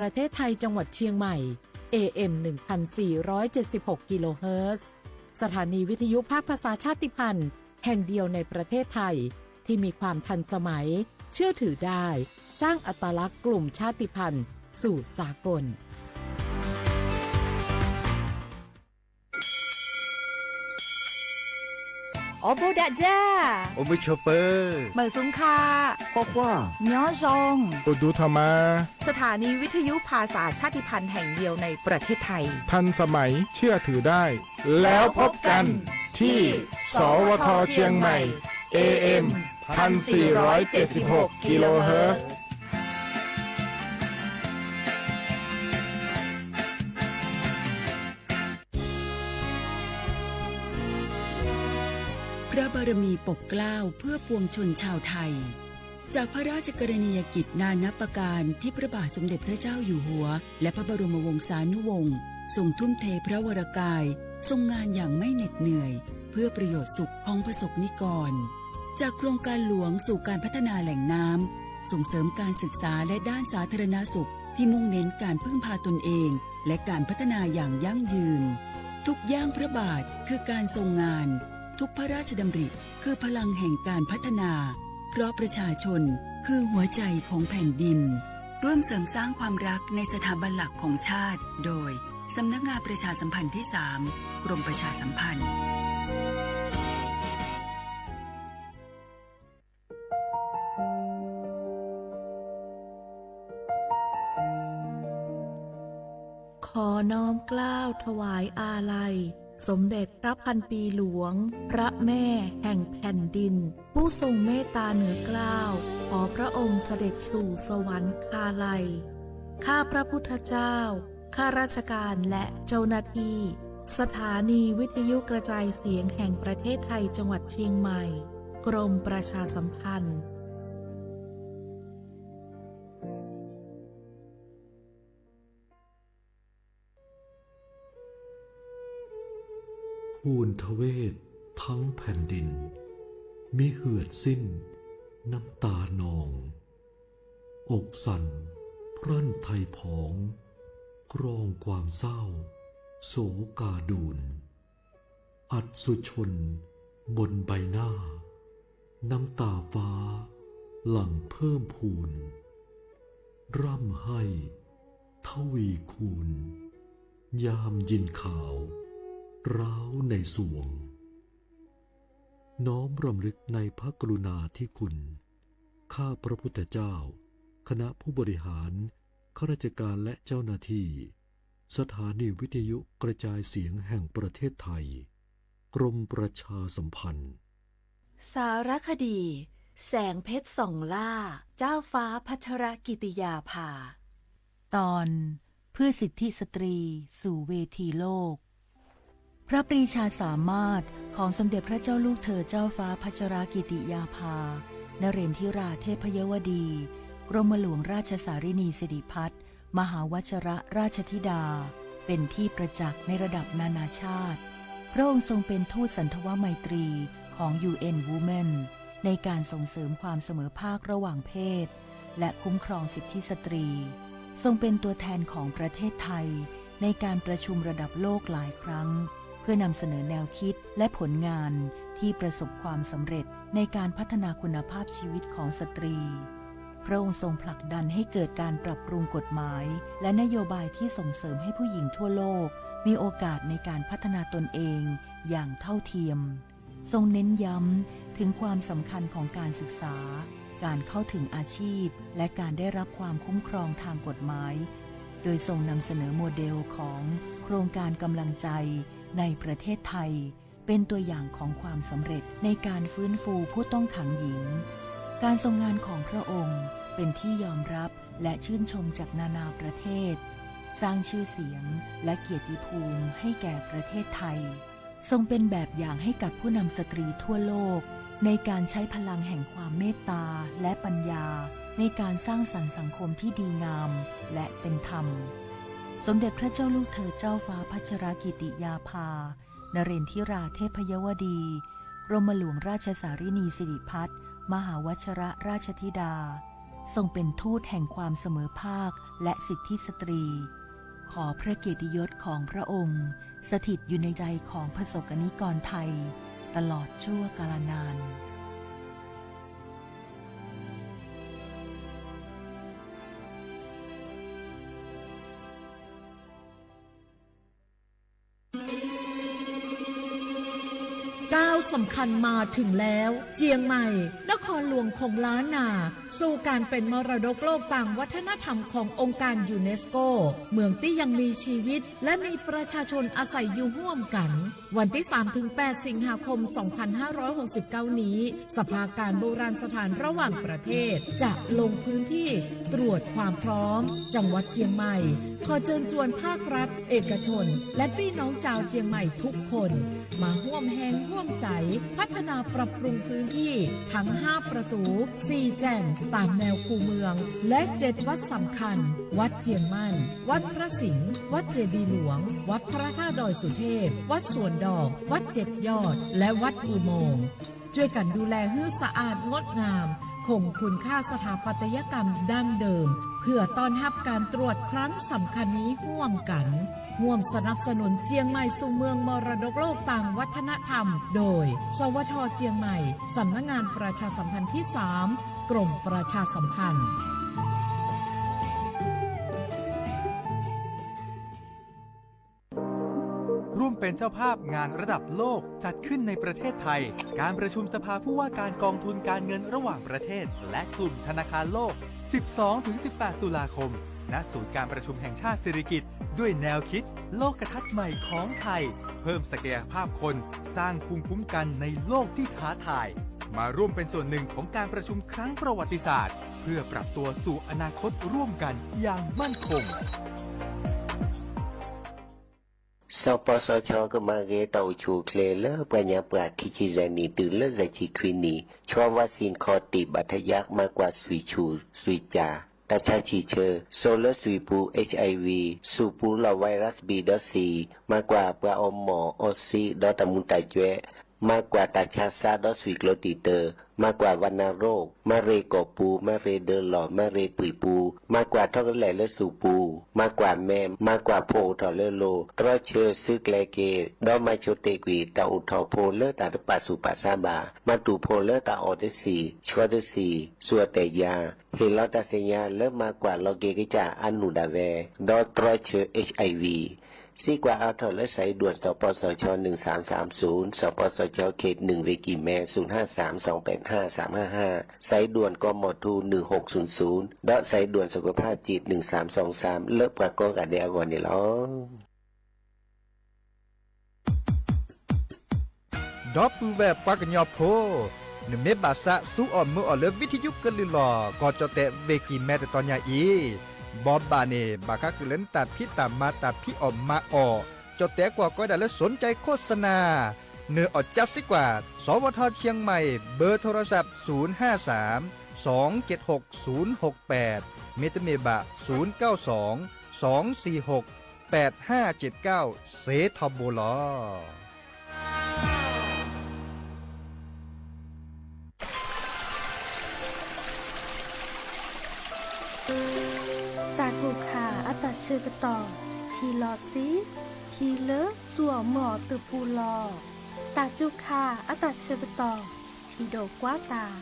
ประเทศไทย จังหวัดเชียงใหม่ เอ เอ็ม หนึ่งพันสี่ร้อยเจ็ดสิบหก กิโลเฮิรตซ์ สถานีวิทยุภาคภาษาชาติพันธุ์แห่งเดียวในประเทศไทย ที่มีความทันสมัย เชื่อถือได้ สร้างอัตลักษณ์กลุ่มชาติพันธุ์สู่สากล โอโบดะจ้า โอมิชเปอร์ เมอร์ซุงค่ะ ข้อความ ย้อซอง โอดูทามา สถานีวิทยุภาษาชาติพันธุ์แห่งเดียวในประเทศไทย ทันสมัย เชื่อถือได้ แล้วพบกันที่ สวท เชียงใหม่ เอ เอ็ม พันสี่ร้อยเจ็ดสิบหก กิโลเฮิรตซ์ พระบารมีปกเกล้าเพื่อปวงชนชาวไทย จากพระราชกรณียกิจนานับประการที่พระบาทสมเด็จพระเจ้าอยู่หัว และพระบรมวงศานุวงศ์ ทรงทุ่มเทพระวรกาย ทรงงานอย่างไม่เหน็ดเหนื่อย เพื่อประโยชน์สุขของประสบนิกร จากโครงการหลวงสู่การพัฒนาแหล่งน้ำ ส่งเสริมการศึกษาและด้านสาธารณสุข ที่มุ่งเน้นการพึ่งพาตนเอง และการพัฒนาอย่างยั่งยืน ทุกย่างพระบาทคือการทรงงาน ทุกพระราชดำริคือพลังแห่งการพัฒนา เพราะประชาชนคือหัวใจของแผ่นดิน ร่วมเสริมสร้างความรักในสถาบันหลักของชาติ โดย สำนักงานประชาสัมพันธ์ที่สาม กรมประชาสัมพันธ์ ขอน้อมเกล้าถวายอาลัย สมเด็จพระพันปีหลวง พระแม่แห่งแผ่นดิน ผู้ทรงเมตตาเหนือเกล้า ขอพระองค์เสด็จสู่สวรรคาลัย ข้าพระพุทธเจ้า ข้าราชการและเจ้าหน้าที่ สถานีวิทยุกระจายเสียงแห่งประเทศไทยจังหวัดเชียงใหม่ กรมประชาสัมพันธ์ ทูลทเวททั้งแผ่นดิน มิเหือดสิ้นน้ำตานอง อกสั่นพรั่นไทยผอง กรองความเศร้าโศกาดูล อัศจรรย์บนใบหน้า น้ำตาฟ้าหลั่งเพิ่มพูน ร่ำไห้ทวีคูณ ยามยินข่าวร้าวในสวง น้อมรำลึกในพระกรุณาธิคุณ ข้าพระพุทธเจ้า คณะผู้บริหาร ข้าราชการและเจ้าหน้าที่ สถานีวิทยุกระจายเสียงแห่งประเทศไทย กรมประชาสัมพันธ์ สารคดี แสงเพชรส่องล่า เจ้าฟ้าพัชรกิติยาภา ตอน เพื่อสิทธิสตรีสู่เวทีโลก พระปรีชาสามารถของสมเด็จพระเจ้าลูกเธอเจ้าฟ้าพัชรกิติยาภา นเรนทิราเทพยวดี กรมหลวงราชสารินีสิริพัฒน์ มหาวัชรราชธิดา เป็นที่ประจักษ์ในระดับนานาชาติ พระองค์ทรงเป็นทูตสันทวไมตรีของ ยู เอ็น Women ในการส่งเสริมความเสมอภาคระหว่างเพศ และคุ้มครองสิทธิสตรี ทรงเป็นตัวแทนของประเทศไทยในการประชุมระดับโลกหลายครั้ง เพื่อนำเสนอแนวคิดและผลงานที่ประสบความสำเร็จในการพัฒนาคุณภาพชีวิตของสตรี พระองค์ทรงผลักดันให้เกิดการปรับปรุงกฎหมาย และนโยบายที่ส่งเสริมให้ผู้หญิงทั่วโลกมีโอกาสในการพัฒนาตนเองอย่างเท่าเทียม ทรงเน้นย้ำถึงความสำคัญของการศึกษา การเข้าถึงอาชีพ และการได้รับความคุ้มครองทางกฎหมาย โดยทรงนำเสนอโมเดลของโครงการกำลังใจในประเทศไทย เป็นตัวอย่างของความสำเร็จในการฟื้นฟูผู้ต้องขังหญิง การทรงงานของพระองค์เป็นที่ยอมรับและชื่นชมจากนานาประเทศ สร้างชื่อเสียงและเกียรติภูมิให้แก่ประเทศไทย ทรงเป็นแบบอย่างให้กับผู้นำสตรีทั่วโลก ในการใช้พลังแห่งความเมตตาและปัญญา ในการสร้างสรรค์สังคมที่ดีงามและเป็นธรรม สมเด็จพระเจ้าลูกเธอเจ้าฟ้าพัชรกิติยาภา นเรนทิราเทพยวดี กรมหลวงราชสารินีสิริพัฒน์ มหาวัชรราชธิดา ทรงเป็นทูตแห่งความเสมอภาคและสิทธิสตรี ขอพระเกียรติยศของพระองค์สถิตอยู่ในใจของพสกนิกรไทยตลอดชั่วกาลนาน ก้าวสำคัญมาถึงแล้ว เจียงใหม่ นครหลวงของล้านนา สู่การเป็นมรดกโลกตามวัฒนธรรมขององค์การยูเนสโก เมืองที่ยังมีชีวิต และมีประชาชนอาศัยอยู่ร่วมกัน วันที่สามถึงแปดสิงหาคมสองพันห้าร้อยหกสิบเก้านี้ สภาการโบราณสถานระหว่างประเทศ จะลงพื้นที่ตรวจความพร้อม จังหวัดเจียงใหม่ ขอเชิญชวนภาครัฐ เอกชน และพี่น้องชาวเจียงใหม่ทุกคน มาร่วมแฮงร่วมใจ๋ พัฒนาปรับปรุงพื้นที่ทั้งห้าประตู สี่แจ่ง ตามแนวคูเมือง และเจ็ดวัดสำคัญ วัดเจียงมั่น วัดพระสิงห์ วัดเจดีย์หลวง วัดพระธาตุดอยสุเทพ วัดสวนดอก วัดเจ็ดยอด และวัดอุโมงค์ ช่วยกันดูแลหื้อสะอาดงดงาม คงคุณค่าสถาปัตยกรรมดั้งเดิม เพื่อต้อนรับการตรวจครั้งสำคัญนี้ร่วมกัน ร่วมสนับสนุนเจียงใหม่สู่เมืองมรดกโลกตามวัฒนธรรม โดย สวท เจียงใหม่ สำนักงานประชาสัมพันธ์ที่สาม กรมประชาสัมพันธ์ ร่วมเป็นเจ้าภาพงานระดับโลกจัดขึ้นในประเทศไทย การประชุมสภาผู้ว่าการกองทุนการเงินระหว่างประเทศ และกลุ่มธนาคารโลก สิบสองถึงสิบแปด ตุลาคม ณ ศูนย์การประชุมแห่งชาติสิริกิติ์ ด้วยแนวคิด โลกทัศน์ใหม่ของไทย เพิ่มศักยภาพคน สร้างภูมิคุ้มกันในโลกที่ท้าทาย มาร่วมเป็นส่วนหนึ่งของการประชุมครั้งประวัติศาสตร์ เพื่อปรับตัวสู่อนาคตร่วมกันอย่างมั่นคง สปสช ကမၤဂ့ၤတၢ်အိၣ်ဆူၣ်အိၣ်ချ့လၢပှၤညါပှၢ်ခံဆံယဲၢ်နံၣ်တုၤလၢယဲၢ်ဆံခွံနံၣ် ဆီဝါစ့ၣ်ခီၣ်တံၢ်ဘၣ်ထယၢ် မၤကွၢ်ဆွံၣ်ဆူၣ်ဆွံၣ်ကၠၢ် တၢ်ဆါဆံၣ်ဆၢ စိာ်လၢဆွံၣ်ပူၤ HIV ဆူၣ်ပူၤလီၤ virus B ဒီး C မၤကွၢ်ပှၤအီမီၢ်အီဆံးဒီးတၢ်မူၤတၢ်ကွဲး မၤကွၢ်တၢ်ဆါစါဒီးဆွံၣ်ကျိတံၢ်တၢ် မၤကွၢ်ဝဏ္ဏโรค မၤရ့ၣ်ကီၢ်ပူၤ မၤရ့ၣ်ဒၢလီၢ် မၤရ့ၣ်ပှံၢ်ပူၤ မၤကွၢ်ထီကလဲာ်လၢဆွံၣ်ပူၤ မၤကွၢ်မဲ မၤကွၢ်ဖိအိၣ်ထီၣ်လၢလိၤ တြီဆၢစုကျဲက့ၤ ဒီးမၤဆိတ့ၢ်ကွံာ်တၢ်အိၣ်ထီၣ်ဖိလၢတၢ်တပာ်ဆူၣ်ပာ်ဆါဘၣ် မၤတူၢ်ဖိလၢတၢ်အီၣ်တဆံၣ် ဆီတဆံၣ် စူၢ်အီၣ်တဲာ်ယၤ ဟ့ၣ်လီၤတၢ်သ့ၣ်ညါလၢမၤကွၢ်လီၤက့ၤကစၢ်အါနုၢ်ဒၣ်ဝဲ ဒီးတြီဆၢ HIV စံးကွၢ်အါထီၣ်လၢ สายด่วน สปสช หนึ่งสามสามศูนย์ สปสช เขตหนึ่ง เวกิแม ศูนย์ห้าสามสองแปดห้าสามห้าห้า สายด่วน กมธ หนึ่งหกศูนย์ศูนย์ ဒီး สายด่วนสุขภาพจิต หนึ่งสามสองสาม လၢပှၤကိးဂၤဒဲးအဂီၢ်န့ၣ်လီၤ. ဒီပုၢ်ဝဲၢ်ပှၤကညီဖိ, နမ့ၢ်ဘၣ်သးသူအီၣ်မုာ်အီၣ်လၢ ဝံထယုကလုၢ်လီၢ် ကီၢ်ကၠီၣ်တဲၣ် ဝ့ၢ်ကံၢ်မဲ တတီၤညါအံၤ, ဘီဘၣ်န့ၣ် ဘၣ်ဃးဃုာ်လၢနတၢ်ဖံးတၢ်မၤတၢ်ဖံးအီၣ်မၤအီၣ်, ကၠီၣ်တဲၣ်ကွၢ်ကီးဒၣ်လၢ สนใจโฆษณา နၢၤအီၣ်ကၠါစ့ၢ်ကီး, สวท เชียงใหม่ เบอร์โทรศัพท์ ศูนย์ห้าสาม สองเจ็ดหก ศูนย์หกแปด မ့တမ့ၢ်ဘၣ် ศูนย์เก้าสอง สองสี่หก แปดห้าเจ็ดเก้า စ့ထီဘိလီၤ. တၢ်ကူၣ်ခၣ်အတၢ်ဆၢကတီၢ် ထံၣ်လီၤဆံး, ထံၣ်လၢသူၣ်အီၣ်မုာ်အီၣ်တပူၤလီၤ. တၢ်ကူၣ်ခၣ်အတၢ်ဆၢကတီၢ် ထံၣ်ဒိၣ်ကွၢ်တၢ်,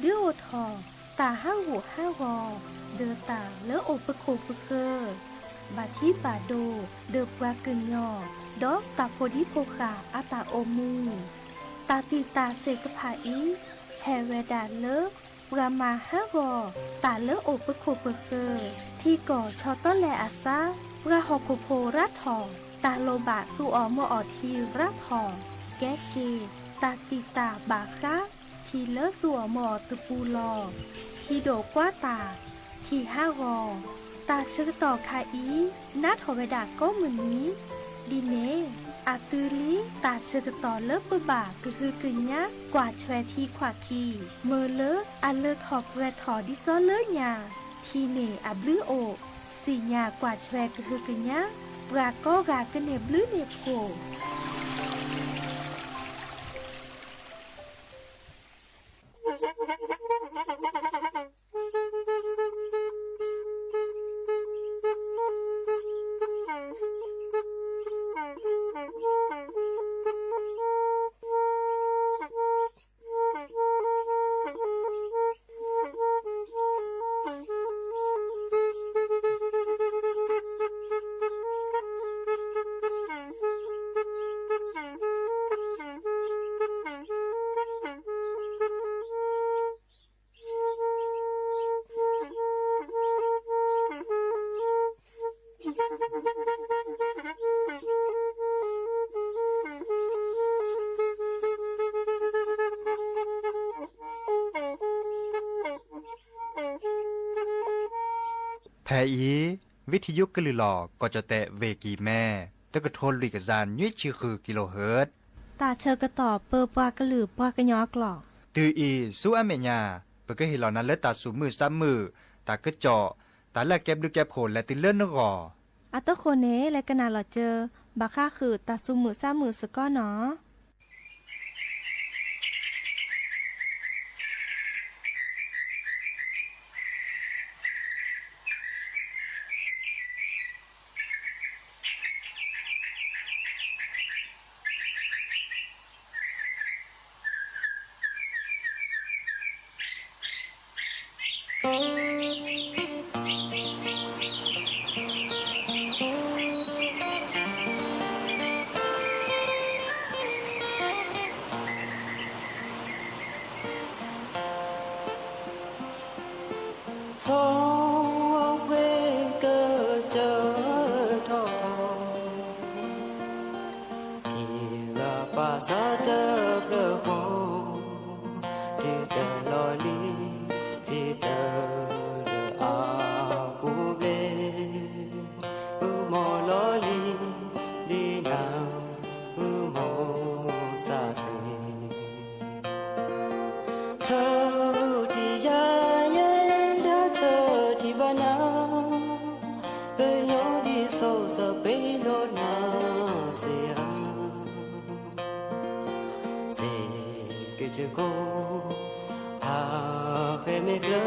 ဒုးအိၣ်ထီၣ် တၢ်ဟးဂူာ်ဟးဂီၤ ဒီးတၢ်လၢအိၣ်ပခိၣ်ပဃၢၤ, ဘၣ်ထံဘၣ်ဒိ ဒီးပှၤကညီ, ဒီးတၢ်ဖိဒံဖိဃာ်အတၢ်အိၣ်မူ, တၢ်သံၣ်တၢ်သ့ၣ်တဖၣ်အံၤ ဟဲဝဲဒၣ်လၢ ပှၤမၤဟးဂီၤ တၢ်လၢအိၣ်ပခိၣ်ပဃၢၤ, ထံကီၢ်ဆီတလဲအသး, ပှၤဟီၣ်ခိၣ်ဖိရးထီၣ်, တၢ်လိၣ်ဘၣ်သူၣ်အီၣ်မုာ်အီၣ်ထံရးထီၣ်, ကဲက့ၤ တၢ်သံၣ်တၢ်ဘၣ်ဃး ထံၣ်လၢသူၣ်အီၣ်မုာ်အီၣ်တပူၤလီၤ. ထံဒိၣ်ကွၢ်တၢ်, ထံဟးဂီၤ, တၢ်ဆၢကတီၢ်ခါအံၤ နးထီၣ်ဝဲဒၣ်ကိးမုၢ်နံၤ, ဒ်န့ၣ် အသုလံတၢ်ဆၢကတီၢ်လၢပဘၣ်ကဟုကညး ကွၢ်ဆွဲထံခွးခံ, မုၢ်လၢအလၢထီၣ်ပှဲၤထီၣ်ဒ်သိးလၢညါ, ထံန့ၣ်အဘျုးအိၣ်, သ့ၣ်ညါကွၢ်ဆွဲကဟုကညး ပှၤကိးဂၤကန့ၢ်ဘျုးန့ၢ်ဖှိၣ်. ဖဲအံၤ ဝံထံယိကလုၢ်လီၤ ကီၢ်ကၠီၣ်တဲၣ် ဝ့ၢ်ကံၢ်မဲ တကထိလွံၢ်ကယၤနွံဆံဃုကံလိဟၢၣ် တၢ်ဆၢကတီၢ်ပၢပှၤကလုာ်ပှၤကညီအကျိာ်. တုၤအံၤဆူအမဲာ်ညါ ပကဟ့ၣ်လီၤနၤလၢတၢ်သူၣ်မုာ်သးမုာ်, တၢ်ကစီၣ်, တၢ်လၢအကဲဘျုးကဲဖှိၣ်လဲၤတုၤလၢနဂီၢ်. အတဃိန့ၣ် လဲၤကနၣ်လီၤစၢၤ ဘၣ်ဃးဃုာ်တၢ်သူၣ်မုာ်သးမုာ်စ့ၢ်ကီးနီၤ. ဆီဖိကစၢၢ်ထီၣ်ထီၣ် ခံဂၤပာ်စၢၤတဖျၢၣ်ဃီ, တုၤတလီၤလံၤ တုၤတလၢအပူၤဘျဲၣ်, အုမီၤလီၤလံၤ ဒ်နၤ အုမီၤစၢ်စ့ၢ် ဆၢထံယၤယဲဒၣ်ဆၢထံဘၣ်နၤ, ကညီဒ်စိၤစပ့ၤဒိၣ်နၤစ့ဧါ, စ့ၢ်ကီးကၠိ, ဟးဃဲမ့ၢ်ကျၢၤ,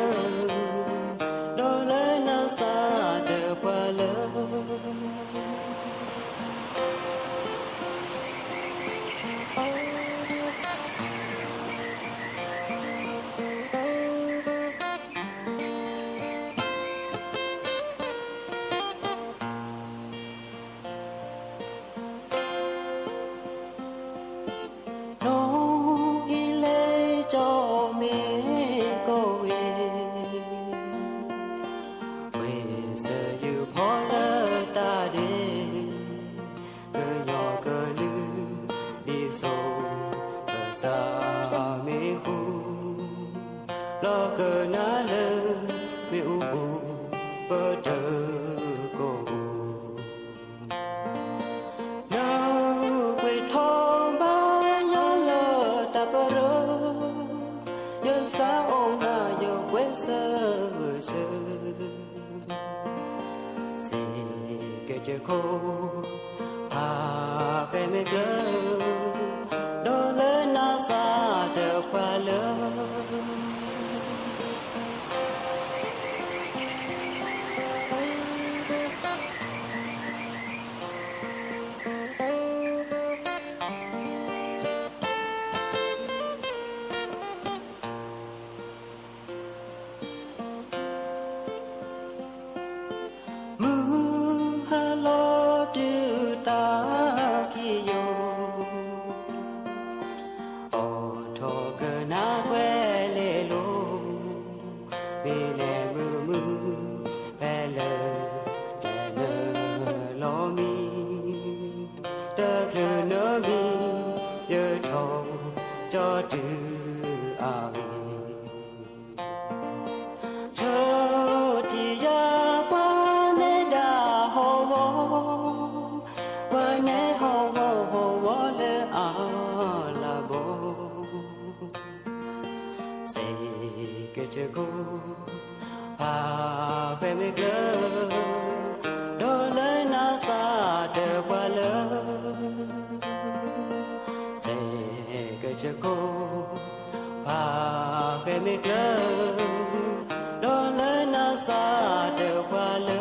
ဒီးလၢနၤစၢ်တပှၤလၢ နီၢ်အံၤလဲၤကၠီမ့ၢ်ကီၢ်ဝ့ၢ်, ဝ့ၢ်စၢၤယုၢ်ဖီလၢတၢ်ဒဲး, ကညီကလုာ်ဒ်စိၤကစၢ်မ့ၢ်ဃူ, လီၤကနၣ်လၢမ့ၣ်အူပူၤ ပတၢၢ်ကိၢ်ပူၤ နၢ်ပှ့ၤထီၣ်ဘါယွၤလၢတၢ်ပရၢ, ယသးအိၣ်နၤယပှဲၤစၢၤဂၢၢ်ဆၢ, စ့ၢ်ကီးကၠိ, ဟးဃဲမ့ၢ်ကျၢၤ, ဒီးလၢနၤစၢ်တပှၤလၢ မုၢ်ဟါလီၤတုၤတၢ်ခံးယိာ်, အိးထီၣ်ကနၣ်ကွဲၤလဲၤလိာ်, မ့ၢ်လဲၤမုာ်မုာ်ဖဲလၢ တနၢၤလီၤမံ, တချုးနၢၤမံ, ယထီၣ်ကၠီတုၤအဂ့ၢ် ဆၢထံယၤပှၤနဲဒၣ်ဟီၣ်ဝီ, ပှၤနဲဟီၣ်ဝီဟီၣ်ဝီလၢအလၤဘီ, စ့ၢ်ကီးကၠိ, ဟးဃဲမ့ၢ်ကျၢၤ, ဒီးလၢနၤစၢ်တပှၤလၢ စ့ၢ်ကီးကၠိ, ဟးဃဲမ့ၢ်ကျၢၤ, ဒီးလၢနၤစၢ်တပှၤလၢ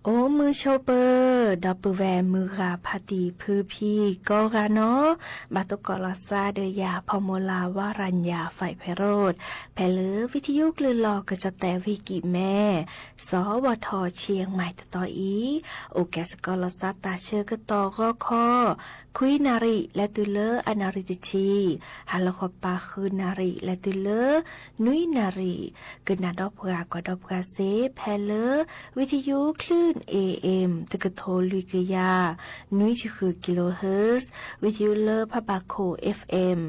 အိၣ်မုာ်ဆိးပၢၤ ဒီပုၢ်ဝဲၢ်မုၢ်ဂၤဖးတံၢ်ဖုဖံကိးဂၤနီၤ, ဘၣ်သကိးလီၤသးဒီးယၤ ဖီမိၢ်လၢ်ဝါရၤညၣ် ဖဲးဖဲးရိး, ဖဲလၢဝံထယုကလုၢ်လီၢ်ကစီၣ်သဲးဝံၤကံးမဲ, စီၤဝီၤထီၣ်ဆံမံၤတတီၤအံၤ, အိၣ်ကဲစ့ၢ်ကီးလီၤသးတၢ်ဆၢကတီၢ်ဂီၤခီ, ခွံနၣ်ရံၣ် လဲၤတုၤလၢအနၣ်ရံၣ်တဆံ, ဟါလီၤခီပၤဃုနၣ်ရံၣ် လဲၤတုၤလၢ နွံနၣ်ရံၣ်, ကနၣ်ဒီးပှၤကွၢ်ဒီးပှၤစ့ၢ် ဖဲလၢ ဝံထယုကလုၢ် A M တကထိလွံၢ်ကယၤ နွံဆံဃု kilohertz, ဝံထယုလၢဖးဘၣ်ခိၣ် F M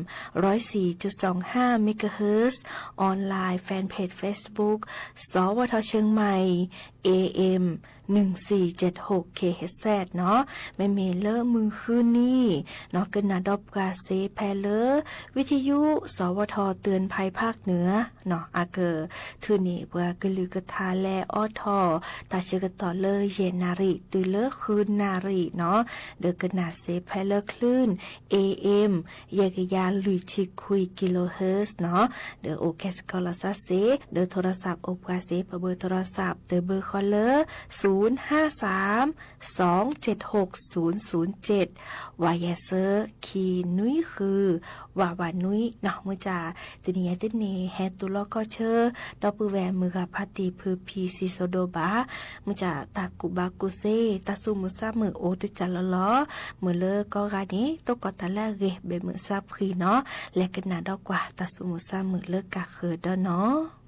ร้อยสี่จุดสองห้า megahertz, online fan page Facebook စီၤဝီၤထီၣ်ဆံမံၤ A M หนึ่งสี่เจ็ดหก kilohertz နီၤ, မ့မ့ၢ်လၢမုၢ်ဃုနံၤနီၤ ကနၣ်ဒီးပှၤစ့ၢ်ဖဲလၢ ဝံထယု စီၤဝီၤထီၣ် เตือนภัยภาคเหนือနီၤ အကထုးန့ၢ်ပှၤကလုာ်ကထါလဲၤအိးထီၣ် တၢ်ဆၢကတီၢ်လၢယဲၢ်နၣ်ရံၣ်တုၤလၢဃုနၣ်ရံၣ်နီၤ, ဒီးကနၣ်စ့ၢ်ဖဲလၢချုး A M ယဲၢ်ကယၤလွံၢ်ဆံခွံ kilohertz နီၤ, ဒီးအိၣ်ကဲစ့ၢ်ကီးလီၤသးစ့ၢ် ဒီး โทรศัพท์ အိၣ်ပှၤစ့ၢ် ပဘၢ โทรศัพท์ တဘၢဃီလၢ ศูนย์ห้าสาม สองเจ็ดหกศูนย์ศูนย์เจ็ด ဝါယဲၢ်ဆၢ ခံနွံဃု ဝးဝးနွံနီၤ, မုၢ်ကၢ် တနံၤအံၤတနံၤ ဟဲတူၢ်လိာ်ခီၣ်ဆၢ ဒီပုၢ်ဝဲၢ်မုၢ်ဂၤဖးတံၢ်ဖုဖံစံၣ်စိၤဒိၣ်ဘၣ်, မုၢ်ကၢ်တၢ်ကူၣ်ဘၣ်ကူၣ်သ့ တၢ်သူၣ်မုာ်သးမုာ်အိၣ်တကၢ်လီၤလီၤ, မုာ်လၢကိးဂၤန့ၣ် သကိးတၢ်လၢအဂ့ၤ ဘဲးမုာ်စၢ်ဖှံနီၤ, လဲၤကနၣ်ဒီးကွၢ်တၢ်သူၣ်မုာ်သးမုာ်လၢကးဃၢၤဒီးနီၤ.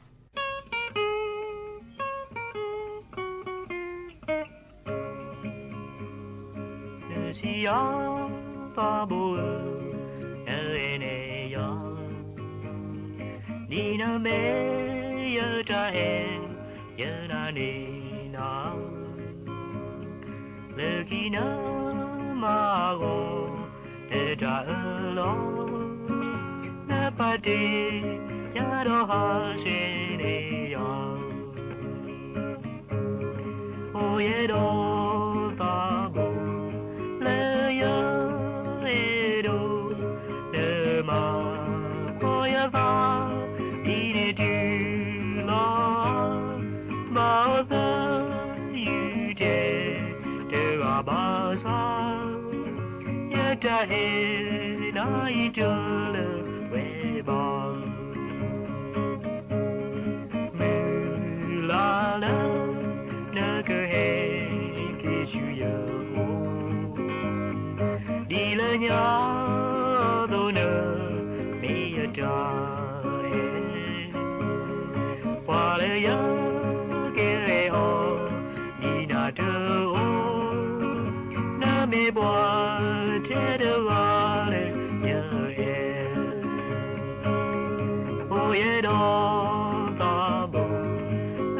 နစံယၤသးဘိဧၢ, နအဲၣ်န့ၢ်ယၤ, ဒ်နမ့ၢ်ယတၢ်အဲၣ်, ယနာ်န့ၢ်နၤ, လၢခံနမၤအဂီၢ် နတၢ်အၢၣ်လီၤ, နပာ်တ့ၢ်ယၤဒီးဟးဆှဲးန့ၢ်ယၤ အိၣ်ယဲဒီးသးဘိ လၢယအဲၣ်ဒိး နမၤကွၢ်ယသး ဒ်န့ၣ်တုၤလီၤ. ဘၣ်အိၣ်သးယုၢ်တဲာ် တဂၤဘၣ်ဆၣ် ယတၢ်အဲၣ်နၤအံၤတလၢဝဲဘၣ်. မုၢ်လၢ်လၢ နကဟဲက့ၤဆူယအိၣ်, ဒ်လၢညါအသိးနမ့ၢ်ယတၢ်အဲၣ်, ပှၤလၢယကအဲၣ်အီၤ ဒ်နၤတအိၣ်, နမ့ၢ်ပှၤထဲတဂၤလၢယအဲၣ် အိၣ်ယဲဒီးသးဘိ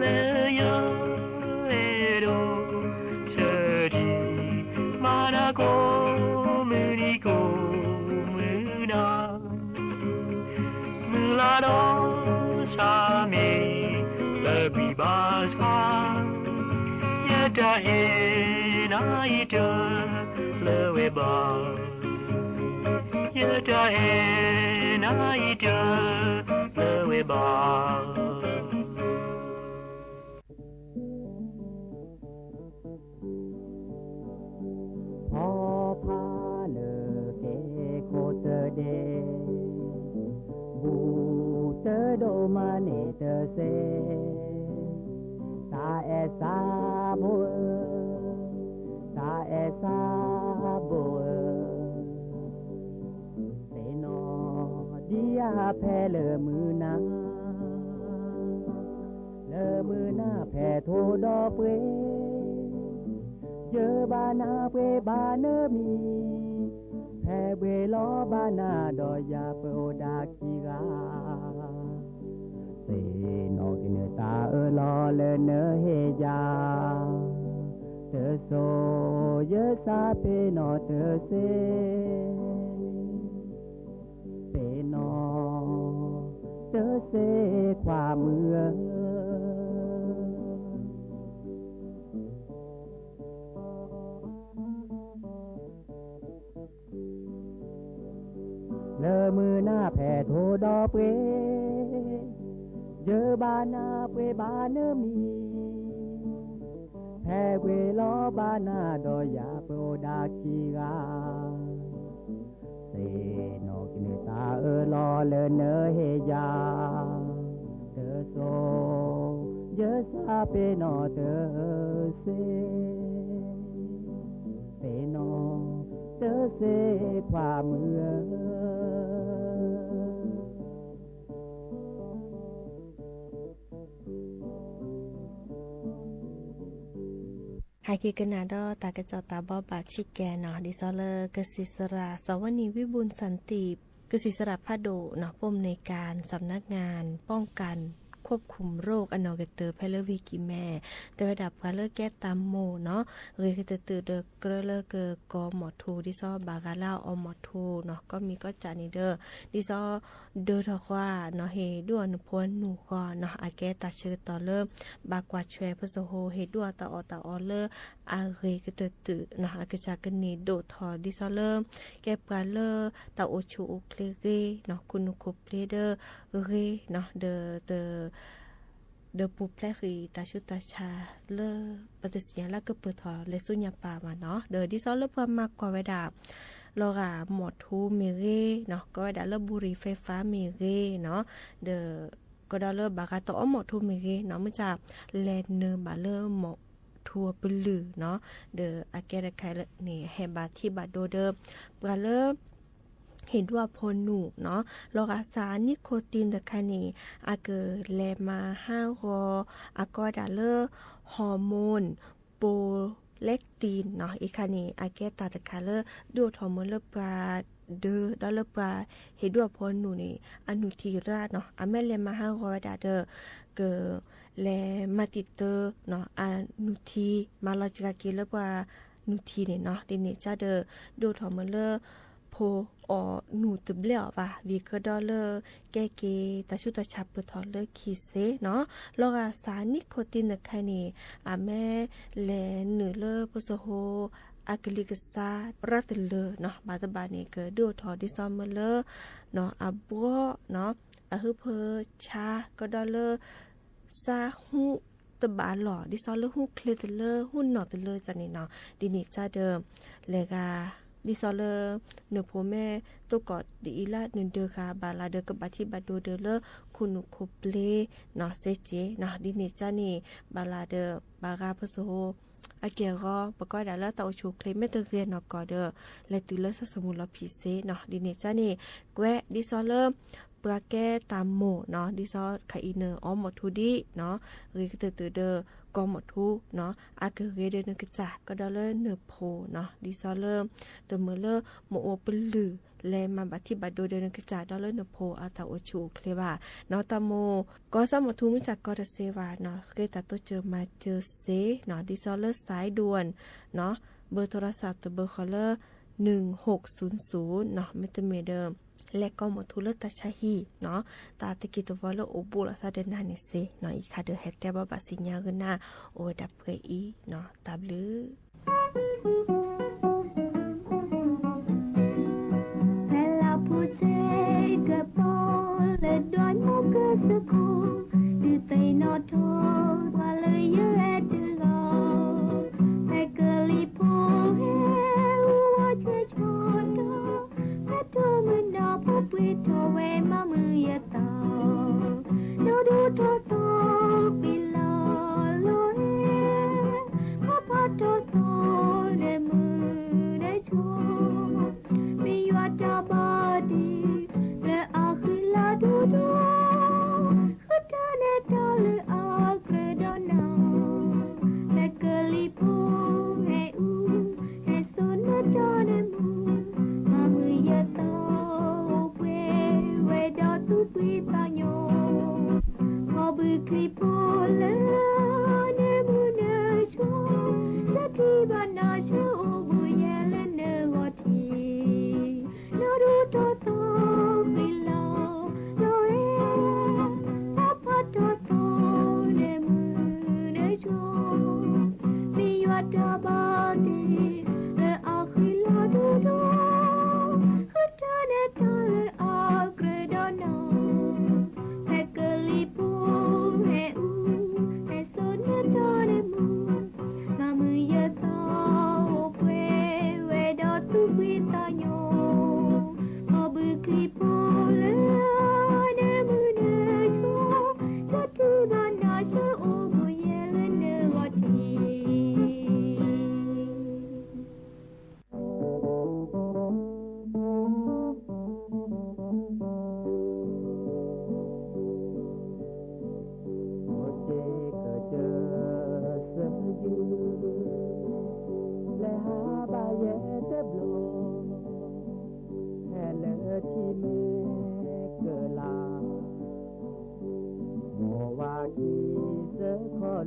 လၢယအဲၣ်ဒိး ဆၢထံ မၤနၤကိးမုၢ်နံၤ ကိးမုၢ်နၤ, မုၢ်လၢ်ဒီးဆၣ်မ့ၢ်လၢကွံာ်ဘၣ်ဆၣ်, ယတၢ်အဲၣ်နၤအံၤတလၢဝဲဘၣ်, ယတၢ်အဲၣ်နၤအံၤတလၢဝဲဘၣ်. ဖီဖးလၢကဲခိၣ်တဒဲး, ဘူးတဒိၣ်မးန့ၣ်တစဲး, တၢ်အဲၣ်သးဘိဧၢ, တၢ်အဲၣ်သးဘိဧၢ, သ့ၣ်နီၣ်ဒံးယၤဖဲလၢမုၢ်နၤ လၢမုၢ်နၤဖဲထိဒီးပှ့ၤ, ယဘၣ်နၢ်ပှ့ၤဘၣ်နၢမံၤ, ဖဲဘှ့ၣ်လီၤဘၣ်နၤဒီးယၤပအိၣ်ဒၣ်ခံဂၤ, သ့ၣ်နီၣ်က့ၤနတၢ်အၢၣ်လီၤလၢနဟ့ၣ်ယၤ, တစိၤ ယသးပ့ၤနီၣ်တစ့ ပ့ၤနီၣ်တစ့ခွါမုၣ်ဧၢ. လၢမုၢ်နၤဖဲထိဒီးပှ့ၤ, ယဘၣ်နၢ်ပှ့ၤဘၣ်နၢမံၤ, ဟဲကွံာ်လီၤဘၣ်နၤဒီးယၤပအိၣ်ဒၣ်ခံဂၤ, သ့ၣ်နီၣ်ကန့ၢ်တၢ်အၢၣ်လီၤလၢနဟ့ၣ်ယၤ, တစိၤ, ယစၢ်ပ့ၤနီၣ်တစ့, ပ့ၤနီၣ်တစ့ခွါမုၣ်ဧၢ. ဟဲက့ၤကနၣ်ဒီးတၢ်ကစီၣ်တၢ်ဘိးဘၣ်ဆံးကဲနီၤ, ဒ်သိးလၢကစံးစရၣ် စီၤဝနံၤ ဝံဘူၣ်စၣ်တံး ကစံးစရၣ်ဖးဒိၣ်နီၤ ผู้อำนวยการสำนักงานป้องกันควบคุมโรค အနီၢ်ကတၢၢ်ဖဲလၢဝ့ၢ်ကံၢ်မဲ တဲဝဲဒၣ်ပှၤလၢကဲတၢ်မိၢ်နီၤ ဂ့ၤကတၢၢ်တၢၢ်ဒီးကြၢးလၢကကိးမီၣ်ထူ ဒ်သိးဘၣ်ဂၤလၢအအီမီၣ်ထူနီၤ ကီမံၤကီၢ်စၢ်န့ၣ်ဒီး ဒ်သိး ဒၢထီၣ်ဃီနီၤ ဟ့ၣ်ဒိၣ်အီၤနဖိအနူၢ်ဃီနီၤ အကဲတၢ်ဆၢကတီၢ်လၢ ဘၣ်ကွၢ်ဆွဲၣ်ဖိစဟိ ဟ့ၣ်ဒိၣ်အီၤတၢ်အီၣ်တၢ်အီလၢ အဂ့ၤကတၢၢ်တၢၢ်နီၤ အကစၢ်ကန့ၢ်ဒိၣ်ထီၣ်ဒ်သိးလၢ ကဲပှၤလၢတၢ်အိၣ်ဆူၣ်အိၣ်ချ့ဂ့ၤနီၤ ခိၣ်နူာ်ခိၣ်ပျ့ဒီးဂ့ၤနီၤ ဒီး ဒီးပူၤဖျဲးဃံးတၢ်ဆူးတၢ်ဆါလၢ ပတသ့ၣ်ညါလၢကပၢၢ်ထီၣ်လဲၤဆူညါပၢ်ဘၣ်နီၤ ဒီးဒ်သိးလၢပှၤမၤကွၢ်ဝဲဒၣ် လီၤဂာ်မီၣ်ထူမ့ၢ်ဂ့ၤနီၤ ကိးဝဲဒၣ်လၢဘူရံၤဖဲးဖးမ့ၢ်ဂ့ၤနီၤ ဒီး ကဒီးလၢဘၣ်ဂၤတအီမီၣ်ထူမ့ၢ်ဂ့ၤနီၤ မ့ၢ်တၢ်လဲၤနုာ်ဘၣ်လၢမီၣ်ထူအပလုၢ်နီၤ ဒီးအကဲတခါန့ၣ် ဟဲဘၣ်ထံၣ်ဘၣ်ဒိဒီး ပှၤလၢ ဟ့ၣ်ဒိၣ်အဖိနူာ်နီၤ လီၤဂာ်စး nicotine တခါန့ၣ် အကလဲၤမၤဟးဂီၤ အကိးဝဲဒၣ်လၢ hormone prolactin နီၤ အံၤခါန့ၣ် အကဲတၢ်တခါလၢ ဒိၣ်ထီၣ်မ့ၢ်လၢပှၤဒၢ ဒီးလၢပှၤဟ့ၣ်ဒိၣ်အဖိနူာ်န့ၣ် အနုၢ်ထံရၣ်နီၤ အမ့ၢ်လဲၤမၤဟးဂီၤဝဲဒၣ်ဒီး က လဲၤမၤတံာ်တၢနီၤ အနုၢ်ထံ မၤလီၤစှၤက့ၤလၢပှၤနုၢ်ထံန့ၣ်နီၤ ဒ်န့ၣ်ကဒီး ဒိၣ်ထီၣ်မ့ၢ်လၢ ဖိအီၣ်နုၢ်တဘျဲၣ်အီၤဘၣ် ဝံၤကဒီးလၢ ကဲက့ၤတၢ်ဆူးတၢ်ဆါပၢၢ်ထီၣ်လၢခံစ့နီၤ လီၤဂာ်စး nicotine တခါန့ၣ် အမ့ၢ်လဲၤနုာ်လၢပစိၤဟိ အကလံၤကစါရၣ်တလၢနီၤ ဘၣ်တဘၣ်န့ၣ် ကဒိၣ်ထီၣ်ဒ်သိးမ့ၢ်လၢ နီၤ အဘှီနီၤ အဟုဖၢဆါ ကဒီးလၢ စးဟူတဘၣ်လီၢ် ဒ်သိးလၢဟူချ့တလၢ ဟူနီၢ်တလၢန့ၣ်နီၤ ဒ်န့ၣ်ကဒီး လဲၤဂၤ ဒ်သိးလၢ နဖိမ့ၢ်တိၢ်ကီၣ်ဒ်အံၤလၢနဒၢဂၤဘၣ်လၢ်ဒီး ကဘၣ်ထံၣ်ဘၣ်ဒိဒီးလၢ ခိၣ်နူာ်ခိၣ်ပျ့နီၤ စ့က့နီၤ ဒ်န့ၣ်ကန့ၣ် ဘၣ်လၢ်ဒီး ဘၣ်ဂၤပစိၤ အက့ၢ်အဂီၤ ပကိးဝဲဒၣ်လၢတၢ်အိၣ်ဆူၣ်အိၣ်ချ့ မ့ၢ်တဂ့ၤနီၢ်ကီၢ်ဒီး လဲၤတုၤလၢဆၣ်သမူလီၤဖံးစ့နီၤ ဒ်န့ၣ်ကန့ၣ် ကွဲးဒ်သိးလၢ ပှၤကဲတၢ်မိၢ်နီၤ ဒ်သိးခါအံၤနအီမီၣ်ထူဒံးနီၤ ဂ့ၤကတၢၢ်တၢၢ်ဒီး ကီမီၣ်ထူနီၤ အကဂ့ၤဒီးနကစၢ် ကဒီးလၢနဖိနီၤ ဒ်သိးလၢ တမ့ၢ်လၢ မ့ၢ်အိၣ်ပလုၢ် လဲၤမၤဘၣ်ထံၣ်ဘၣ်ဒိဒီးနကစၢ် ဒီးလၢနဖိအတၢ်အိၣ်ဆူၣ်အိၣ်ချ့ဘၣ် နီၤ တၢ်မိၢ် ကီၢ်စၢ်မီၣ်ထူမုၢ်ဆါကီတစ့ဘၣ်နီၤ ဃ့တၢ်တိစၢၤမၤစၢၤစ့နီၤ ဒ်သိးလၢ စဲးဒူၣ်နီၤ ဘၢၣ်ထိရစးတဘၢၣ်ဃီလၢ နုၢ်ဟူၣ်စူၣ်စူၣ်နီၤ မ့တမ့ၢ်ဒီး လဲၤကီမီၣ်ထူလၢတၢ်ဆါဟံၣ်နီၤ တၢ်တကံၢ်တဝီလၢအိၣ်ဘူးလီၤသးဒီးနၤန့ၣ်စ့နီၤ အံၤခါဒီးဟဲတဲဘၣ်ဘၣ်စံညါဂ့ၤနၤ အိၣ်ဝဲဒၣ်ပှဲၤအံၤနီၤ တၢ်ဘျုး ဖဲလၢဖူစ့ကပီၤလၢ ဒွးမူကစၢၢ်ခိၣ် ဒုးသ့ၣ်နီၣ်ထီၣ်ပှၤလၢယအဲၣ်တဂၤ ဖဲကလံၤဖိဟဲအူဝဲဆဲးဆၢတီၤ ဖဲတိၢ်မုၢ်ဒီးဖိပှ့ၤထီၣ်ဝဲမၤမုာ်ယသး ဒိၣ်ဒိၣ်ထီၣ်ထီၣ်ကွံာ်လီၤလီၤအဲ ဖီဖီတီတီ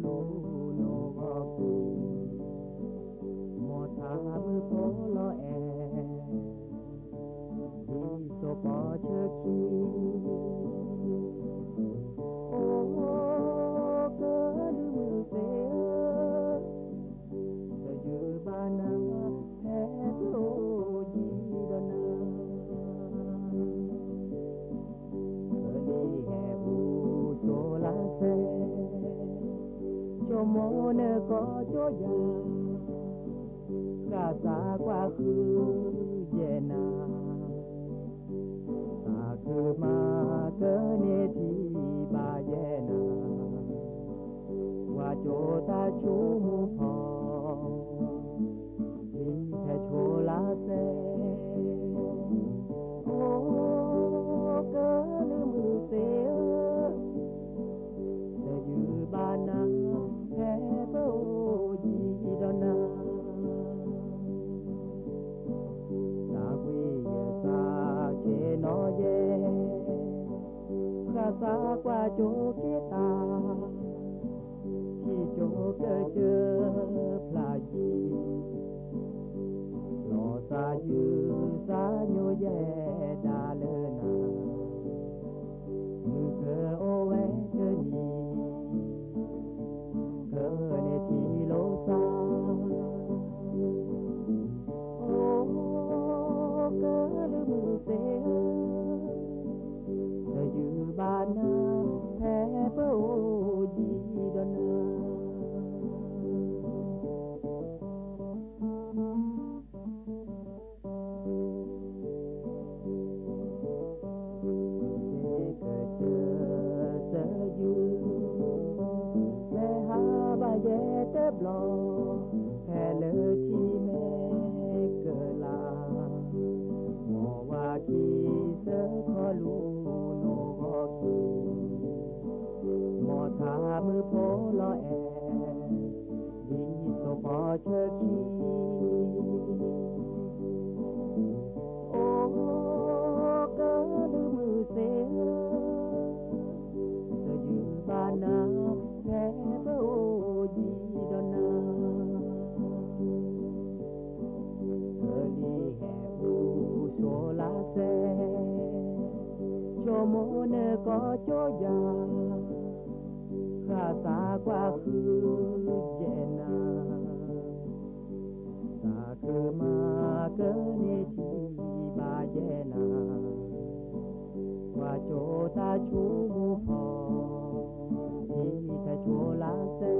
လၢနအိၣ်လၢနအိၣ်ဂီၢ်က့ၤ, မ်ထါမုၢ်ဖိလီၤအဲၣ်, ဒ်စီၤပီဆၢခံ, အိၣ်ကလုၢ်မုၢ်သ့ၣ်ဧၢ, တယုၢ်ဘၣ်နၤ ဖဲပအိၣ်ယံၤဒီးနၤ ကလံၤဟဲအူစိၤလါစဲ, ဆိကမိၣ်နကီၢ်ကၠိယၤ, ဃၣ်သးကွၢ်ဃုယဲၢ်နၤ, သးခုမၤကန့ၢ်ထံဘၣ်ယဲၢ်နၤ, ကွၢ်ကၠိတၢ်ဆိကမိၣ်ဖီ လံဖဲဆိလါစဲ, အိၣ်ကလုၢ်မုၢ်သ့ၣ်ဧၢ, တယုၢ်ဘၣ်နၤ ဖဲပအိၣ်ယံၤဒီးနၤ သးဝံၣ်ယသးဆ့ၣ်နီၤယဲ, ဃၣ်သးကွၢ်ကၠိက့ၤတၢ်, ထံၣ်ကၠိကစၢၢ်ဖျါယံၤ, လီၤသးယုၢ်သးညိယဲဒၣ်လၢနၤ, မုၢ်ကအိၣ်ဝဲတနံၤ ကန့ၢ်ထံလိာ်သး, အိၣ်ကလုၢ်မုၢ်သ့ၣ်ဧၢ, တယုၢ်ဘၣ်နၤ ဖဲပအိၣ်ယံၤဒီးနၤ ကစၢၢ်သယုၢ်, လဲၤဟးဘၣ်ယဲၢ်တဘျီ, ဖဲလၢထံမဲကလး, မ်ဝၤခံစၢၢ်ခီလူၤနိၣ်ဂီၤခံ, မ်ထါမုၢ်ဖိလီၤအဲၣ် ဒ်စီၤပီဆၢခံ, အိၣ်ကလုၢ်မုၢ်သ့ၣ်ဧၢ, တယုၢ်ဘၣ်နၤ ဖဲပအိၣ်ယံၤဒီးနၤ ကလံၤဟဲအူစိၤလါစဲ, ဆိကမိၣ်နကီၢ်ကၠိယၤ, ဃၣ်သးကွၢ်ဃုယဲၢ်နၤ, သးခုမၤကန့ၢ်ထံဘၣ်ယဲၢ်နၤ, ကွၢ်ကၠိတၢ်ဆိကမိၣ်ဖီ, ထံဖဲဆိလါစဲ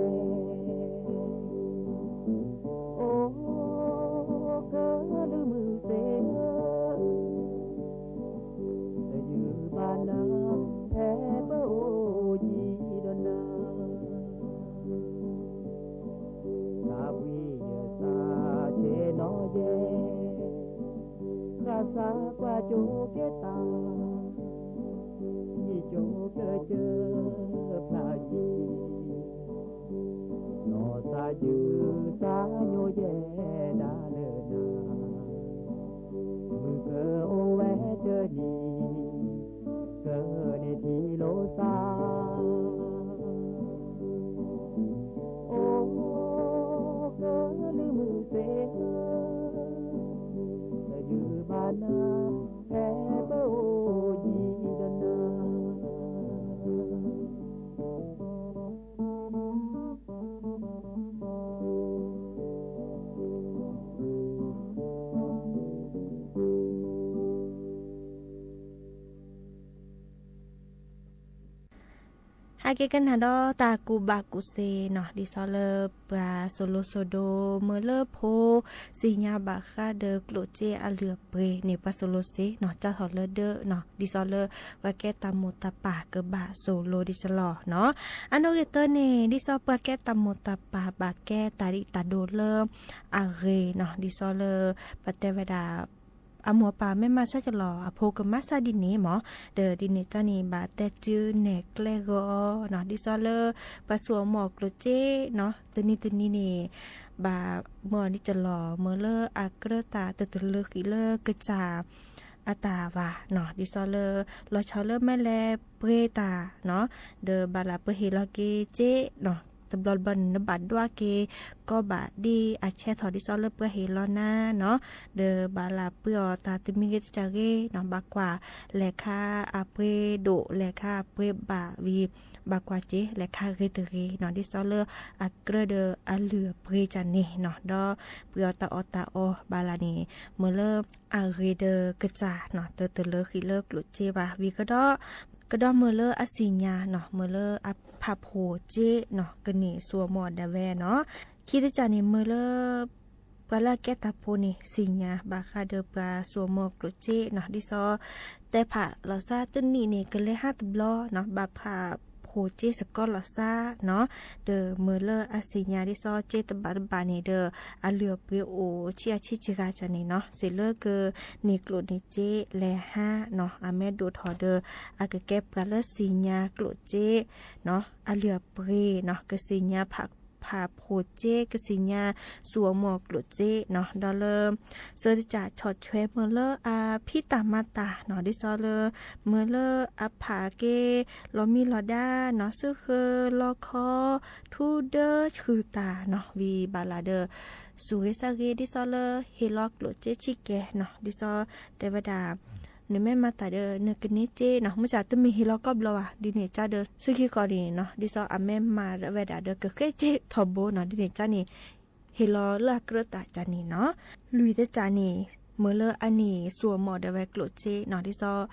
အိၣ်ကလုၢ်မုၢ်သ့ၣ်ဧၢ, တယုၢ်ဘၣ်နၤ ဖဲပအိၣ်ယံၤဒီးနၤ သးဝံၣ်ယသးဆ့ၣ်နီၤယဲ, ဃၣ်သးကွၢ်ကၠိက့ၤတၢ်, ထံၣ်ကၠိကစၢၢ်ဖျါယံၤ, လီၤသးယုၢ်သးညိယဲဒၣ်လၢနၤ, မုၢ်ကအိၣ်ဝဲတနံၤ ကန့ၢ်ထံလိာ်သး, အိၣ်ကလုၢ်မုၢ်သ့ၣ်ဧၢ, တယုၢ်ဘၣ်နၤ ဖဲပအိၣ်ယံၤဒီးနၤ ဟဲက့ၤကနၣ်ဒီးတၢ်ကူၣ်ဘၣ်ကူၣ်သ့နီၤ, ဒ်သိးလၢပှၤစိၤလိၤစိၤဒိ မ့ၢ်လၢဖိသ့ၣ်ညါဘၣ်ဃးဒီးကျိၣ်စ့အလုၢ်အပှ့ၤန့ၣ် ပှၤစိၤလိၤသ့နီၤ, ကၢ်ထီၣ်လၢဒၢနီၤ, ဒ်သိးလၢပှၤကဲတၢ်မိၢ်တၢ်ပၢ်ကဘၣ်စိၤလိၤဒ်သိးလီၤနီၤ. အနီၣ်ဂံၢ်သၢန့ၣ် ဒ်သိးပှၤကဲတၢ်မိၢ်တၢ်ပၢ်ဘၣ်ကဲတၢ်ဒ်တၢ်ဒိးလၢအဂ့ၤနီၤ, ဒ်သိးလၢပတဲဝဲဒၣ် အမိၢ်ပၢ်မ့ၢ်မၤဆၢကလီၤ အဖိကမၤဆၢဒ်န့ၣ်မး, ဒီးဒ်န့ၣ်ကီန့ၣ် ဘၣ်တဲတုၤနဲၣ်ကျဲဂီၤနီၤ, ဒ်သိးလၢပှၤစိာ်အမိၢ်အကျိၣ်စ့နီၤ, တနံၤတနံၤန့ၣ် ဘၣ်မၢအီၤဒ်ကလီၤ မၢလၢအကြၢးတၢ်တတလုာ်ဃံးလၢကစၢ်အတၢ်ဘၣ်နီၤ, ဒ်သိးလၢ လီၤဆီလၢမ့ၢ်လဲၤပှ့ၤတၢ်နီၤ, ဒီးဘၣ်လၢပှ့ၤဟ့ၣ်လီၤက့ၤစ့နီၤ တဘျီတဘျီန့ၣ် နဘၣ်ဒွးက့ၤ ကီဘၣ်ဒ်အဆဲးထီၣ်ဒ်သိးလၢပှၤဟ့ၣ်လီၤနၤနီၤ, ဒီးဘၣ်လၢပှ့ၤအီၤတၢ်တမံၤဂ့ၤတကးဂ့ၤနီၤ, ဘၣ်ကွၢ်လဲၤခါအပှ့ၤဒိၣ် လဲၤခါအပှ့ၤဘၣ်ဝံၤ ဘၣ်ကွၢ်က့ၤ လဲၤခါဂ့ၤတဂ့ၤနီၤ, ဒ်သိးလၢအကြၢးဒီးအလုၢ်အပှ့ၤကန့ၣ်နီၤ, ဒီးပှ့ၤအီၤတၢ်အီၣ်တၢ်အီဘၣ်လၢန့ၣ် မ့ၢ်လၢအဂ့ၤဒီးကစၢ်နီၤ, တတလၢဃံးလၢကျိၣ်စ့ဘၣ်ဝံၤကဒီး ကဒီးမ့ၢ်လၢအစံၣ်ညါနီၤ, မ့ၢ်လၢအဖးဖှိၣ်စ့နီၤ, ကန့ၢ်ဆူၣ်အီၤမ့ၢ်ဒၣ်ဝဲနီၤ, ခံတကးန့ၣ် မ့ၢ်လၢ ပှၤလၢအကဲတၢ်ဖိန့ၣ် စံၣ်ညါဘၣ်ဃးဒီးပှၤဆူၣ်အီၤမ့ၢ်ကျိၣ်စ့နီၤ, ဒ်သိးတဲဖးလီၤစၢ်တနံၣ်န့ၣ် ကလဲၤဟါတဘျီနီၤ, ဘၣ်ဖးဖှိၣ်စ့စ့ၢ်ကီးလီၤစၢ်နီၤ, ဒီးမ့ၢ်လၢအစံၣ်ညါဒ်သိးစ့တဘးတဘးန့ၣ်ဒီး အလုၢ်အပှ့ၤအိၣ်ဆံးအဆံးစှၤစှၤန့ၣ်နီၤ, စံးလၢကန့ၢ်ကျိၣ်န့ၢ်စ့လဲၤဟါနီၤ, အမ့ၢ်ဒိၣ်ထီၣ်ဒီး အကကဲပှၤလၢစံၣ်ညါကျိၣ်စ့နီၤ, အလုၢ်အပှ့ၤနီၤ, ကစံၣ်ညါဖး ဖးဖှိၣ်စ့ ကစံၣ်ညါဆူၣ်အီၤမ့ၢ်ကျိၣ်စ့နီၤ, ဒီးလၢ ဆၢတကးဆီၣ်ထွဲမ့ၢ်လၢအဖံးတၢ်မၤတၢ်နီၤ, ဒ်သိးလၢ မ့ၢ်လၢအဖးက့ၤ လီၤမံလီၤဒါနီၤ, စၢဃာ်လီခီ ထူဒၢဆှုၣ်တၢ်နီၤ, ဝံၤဘၣ်လၢဒီး စူၢ်ဂ့ၤစၢ်ဂ့ၤ ဒ်သိးလၢဟ့ၣ်လီၤကျိၣ်စ့ဆံးကဲနီၤ, ဒ်သိးတဲဝဲဒၣ် နမ့ၢ်မၤတၢ်ဒီး နကန့ၢ်စ့နီၤ, မ့ၢ်စ့ၢ်တမ့ၢ်ဟ့ၣ်လီၤကီၢ်ဘျီဘၣ်, ဒ်န့ၣ်ကါဒီး ဆူခံဃီန့ၣ်နီၤ, ဒ်သိးအမ့ၢ်မၤဝဲဒၣ်ဒီး ကဃ့စ့ထီဘိနီၤ, ဒ်န့ၣ်ကါန့ၣ် ဟ့ၣ်လီၤလၢအကြၢးတၢ်ကါန့ၣ်နီၤ, လွံၢ်တကးန့ၣ် မ့ၢ်လၢအန့ၢ်ဆူၣ်အီၤမ့ၢ်ဒၣ်ဝဲကျိၣ်စ့နီၤ, ဒ်သိး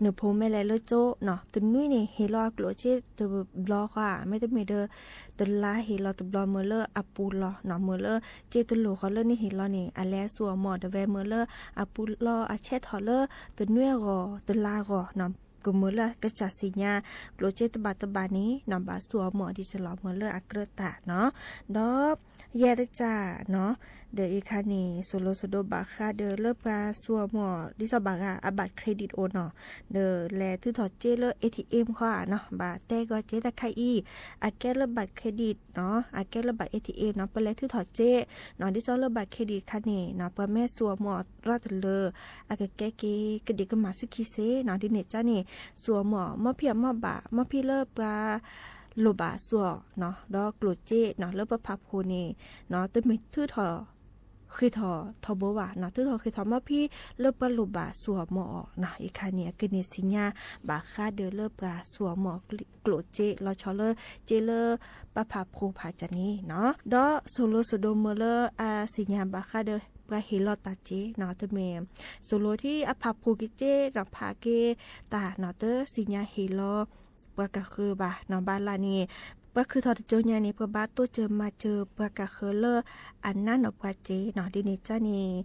နဖိမ့ၢ်လဲၤလၢကၠိနီၤ, တနွံန့ၣ် ဟ့ၣ်လီၤအကျိၣ်စ့တဘျီဃီ, မ့တမ့ၢ်ဒီး တလါဟ့ၣ်လီၤတဘျီမ့ၢ်လၢအပူၤလီၤနီၤ, မ့ၢ်လၢစ့တလိၣ်ဃီလၢနဟ့ၣ်လီၤန့ၣ် အလဲၤဆူၣ်အီၤမ့ၢ်ဒၣ်ဝဲမ့ၢ်လၢအပူၤလီၤအဆဲးထီၣ်လၢ တနွံအဂီၢ်တလါအဂီၢ်နီၤ, ကမ့ၢ်လၢကစၢ်စံၣ်ညါ ကျိၣ်စ့တဘးတဘးန့ၣ်နီၤ, ဘၣ်ဆူၣ်အီၤမ့ၢ်ဒ်သိးလီၤ မ့ၢ်လၢအကြၢးတၢ်နီၤ, ဒီး ယဲၢ်တကးနီၤ, ဒီးအံၤခါန့ၣ် စိၤလိၤစိၤဒိဘၣ်ဃးဒီးလၢပှၤဆူၣ်အီၤမ့ၢ် ဒ်သိးဘၣ်ဂၤအ bank credit အိၣ်နီၤ, ဒီးလဲၤထုးထီၣ်စ့လၢ A T M ဃီနီၤ, ဘၣ်တဲဂီၤစ့တခါအံၤ, အကဲလၢ bank credit နီၤ, အကဲလၢ bank A T M နီၤ, ပလဲၤထုးထီၣ်စ့နီၤ, ဒ်သိးလၢ bank credit ခါန့ၣ်နီၤ, ပှၤမ့ၢ်ဆူၣ်အီၤမ့ၢ်ရၢတလၢ အကကဲက့ၤကဒံးကမၣ်ဆူၣ်ခံစ့နီၤ, ဒ်န့ၣ်ကါန့ၣ် ဆူၣ်အီၤမ့ၢ် မ့ၢ်ဖံးအီၤမ့ၢ်ဘၣ်, မ့ၢ်ဖံးလၢပှၤ လိၣ်ဘၣ်ဆူၣ်အီၤနီၤ, ဒီးကျိၣ်စ့နီၤ လၢပဖးဖှိၣ်န့ၣ်နီၤ, တမ့ၢ်ထုးထီၣ် ဃ့ၢ်ထီၣ်ထီဘိဘၣ်နီၤ, ထုးထီၣ်ဃ့ၢ်ထီၣ်မ့ၢ်ဖံးလၢပှၤလိၣ်ဘၣ်ဆူၣ်အီၤမ့ၢ်အီၤနီၤ, အံၤခါန့ၣ် အကန့ၢ်စံၣ်ညါဘၣ်ဃးဒီးလၢပှၤဆူၣ်အီၤမ့ၢ်ကျိၣ်စ့ လီၤဆီလၢစ့လၢပဖးဖှိၣ်ဖးကန့ၣ်နီၤ, ဒီးစိၤလိၤစိၤဒိမ့ၢ်လၢအစံၣ်ညါဘၣ်ဃးဒီးပှၤဟ့ၣ်လီၤတၢ်စ့နီၤ, တမ့ၢ် စိၤလိၤထံအဖးဖှိၣ်က့ၤစ့နီၤ, ဖးက့ၤတၢ်နီၤ, တစံၣ်ညါဟ့ၣ်လီၤ ပှၤကဃၢၤဘၣ်နီၤ, ဘၣ်လၢန့ၣ် ပှၤခုၣ်ထီၣ်တစိၤညါန့ၣ် ပှၤဘၣ်တိစၢၤမၤစၢၤပှၤကဃၢၤလၢအနးနီၤပှၤစ့နီၤ, ဒ်န့ၣ်ကါန့ၣ်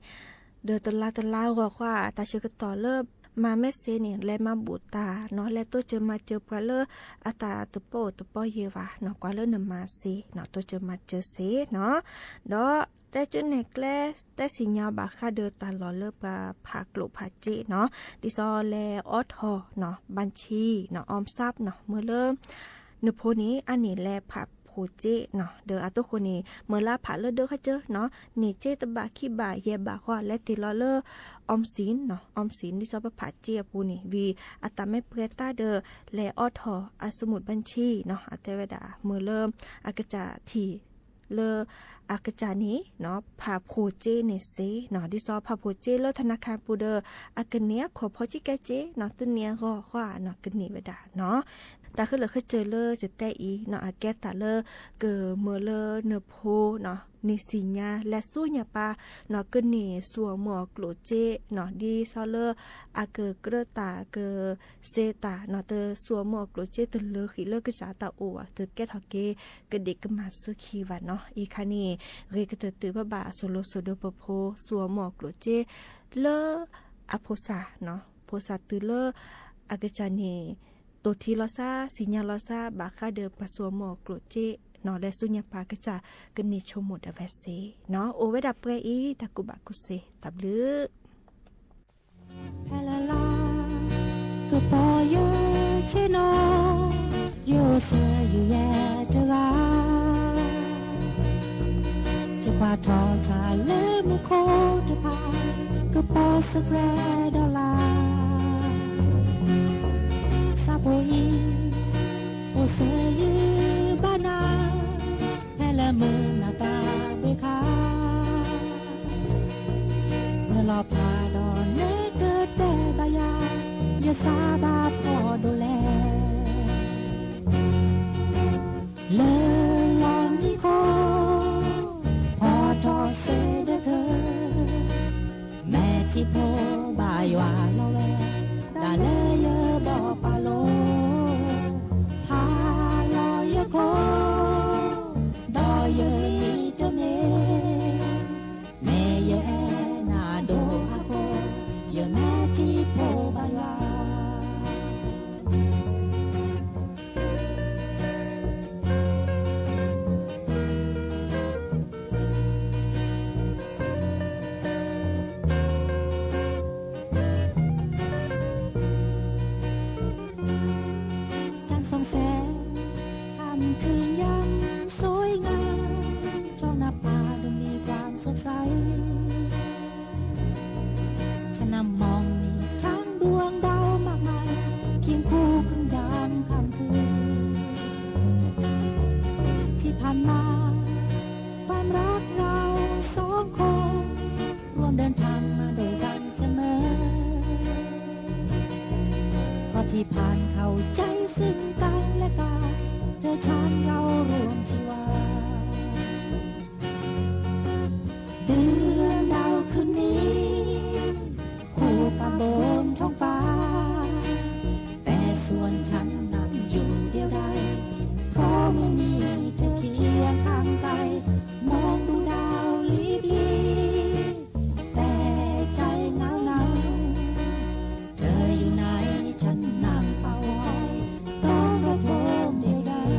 ဒီးတလါတလါအဂီၢ်ဃီ တၢ်ဆၢကတီၢ်လၢမၤမ့ၢ်စ့န့ၣ် လဲၤမၤဘူၣ်တၢ်နီၤ, လဲၤတိစၢၤမၤစၢၤပှၤလၢအတၢ်တပီၢ်အိၣ်တပီၢ်ယဲၢ်ဘၣ်နီၤ, ကွၢ်လၢနမၤစ့နီၤ, တိစၢၤမၤစၢၤစ့နီၤ, ဒီးတဲကၠုနဲၣ်ကျဲ တဲစံၣ်ညါဘၣ်ဃးဒီးတၢ်လီၢ်လၢပှၤဖးကျိၣ်ဖးစ့နီၤ, ဒ်သိးလဲၤအိးထီၣ်နီၤ, ဘၣ်ဆံနီၤ, အီၣ်စၣ်နီၤ, မ့ၢ်လၢ နဖိန့ၣ် အန့ၢ်လဲၤဖးဖှိၣ်စ့နီၤ, ဒီးအတိခိၣ်န့ၣ် မ့ၢ်လၢအဖးလၢဒၢခါစၢနီၤ, န့ၢ်စ့တဘးခံဘးယဲၢ်ဘးဃီ လဲၤတ့ၢ်လီၤလၢ အီၣ်စံၣ်နီၤ, အီၣ်စံၣ် ဒ်သိးပဖးစ့အပူၤန့ၣ် ဝံၤအတၢ်မ့ၢ်ပှဲၤတၢ်ဒီး လဲၤအိးထီၣ်အစမူးဘၣ်ဆံနီၤ, အတဲဝဲဒၣ် မ့ၢ်လၢအကစၢ်ထံၣ် လၢအကစၢ်န့ၣ်နီၤ, ဖးဖှိၣ်စ့န့ၣ်စ့နီၤ, ဒ်သိးဖးဖှိၣ်စ့လၢထနခါပူၤဒီး အကန့ၢ်အခီၣ်ဖီဆံးကဲစ့နီၤ, တန့ၢ်အဂီၢ်ဃီနီၤ, ကန့ၢ်ဝဲဒၣ်နီၤ, တၢ်ခဲလၢာ်ခဲဆ့လၢယတဲအံၤနီၤ, အကဲတၢ်လၢကမၢလၢနဖိနီၤ, န့ၢ်စံၣ်ညါလဲၤဆူညါပၢ်နီၤ, ကန့ၢ်ဆူၣ်အီၤမ့ၢ်အီၤကျိၣ်စ့နီၤ, ဒ်သိးလၢအကကြၢးတၢ်ကစ့တၢ်နီၤ, တဆူၣ်အီၤမ့ၢ်အီၤကျိၣ်စ့တလၢဃံးလၢကစၢ်တၢ်အိၣ်ဘၣ်, တကဲထီၣ်က့ၤ ကဒံးကမၣ်ဆူၣ်ခံဘၣ်နီၤ, အံၤခါန့ၣ် ဂ့ၤကတၢၢ်တုၤဘၣ်ဘၣ်အစိၤလိၤစိၤဒိပဖိဆူၣ်အီၤမ့ၢ်အီၤကျိၣ်စ့ လၢအဖိစၢ်နီၤ, ဖိစၢ်တုၤလၢအကစၢ်န့ၣ် တိၢ်ထံလီၤစၢ် စံၣ်ညါလီၤစၢ် ဘၣ်ဃးဒီးပှၤဆူၣ်အီၤမ့ၢ်အီၤကျိၣ်စ့နီၤ, လဲၤဆူညါပၢ်ကစၢ်ကန့ၢ်ဆိကမိၣ်ဒၣ်ဝဲစ့နီၤ, အိၣ်ဝဲဒၣ်ပှဲၤအံၤ တၢ်ကူၣ်ဘၣ်ကူၣ်သ့ တၢ်ဘျုး ဖဲလၢ်လၢ် ကပီၤယဆ့ၣ်နီၤ ယအိၣ်စဲယယဲၢ်တဂၤ ယပှၤထီၣ်ဆၣ်လၢမူခိၣ်တဖၣ် ကပီၤစဲးပြဲးဒီးလၢ် ဆၣ်ဖိအံၤ အိၣ်စဲယဘၣ်နၤ လၢမုၢ်နၤတၢ်ဘ့ၣ်ခါ, နလီၤဖးဒီးနကတဲဘၣ်ယၤ, ယစၢ်ဘၣ်ဖှီၣ်ဒိၣ်လဲၣ်. လၢလီၢ်မံခိၣ်, ဖီထီၣ်စ့ဒၢးကၢ, မဲာ်ထံဖိဘၣ်ယွၤလီၤဝဲ, ဒၣ်လၢယဘီၣ်ပာ်လိၤ, ဖးလီၤယခိၣ်, ဒီးယမံတမ့ၢ်, မ့ၢ်ယအဲၣ်နၤဒိၣ်အဃိ, ယမဲာ်ထံဖိဘၣ်ယွၤ. ฉันส่องแสง ค่ำคืนยังสวยงาม ท้องนภาดูมีความสดใส ฉันนั่งมองมีทั้งดวงดาวมากมาย เคียงคู่กันยามค่ำคืน ที่ผ่านมา ความรักเราสองคน ร่วมเดินทางมาด้วยกันเสมอ เพราะที่ผ่านเข้าใจซึ่งกันและกัน เธอฉันเราร่วมชีวา เดือนดาวคืนนี้ คู่กันบนท้องฟ้า แต่ส่วนฉันนั่งอยู่เดียวดาย เพราะไม่มีเธอเคียงข้างกาย มองดูดาวลิบลี แต่ใจเหงาเหงา เธออยู่ไหน ฉันนั่งเฝ้าคอย ตอนกระทงเดียวดาย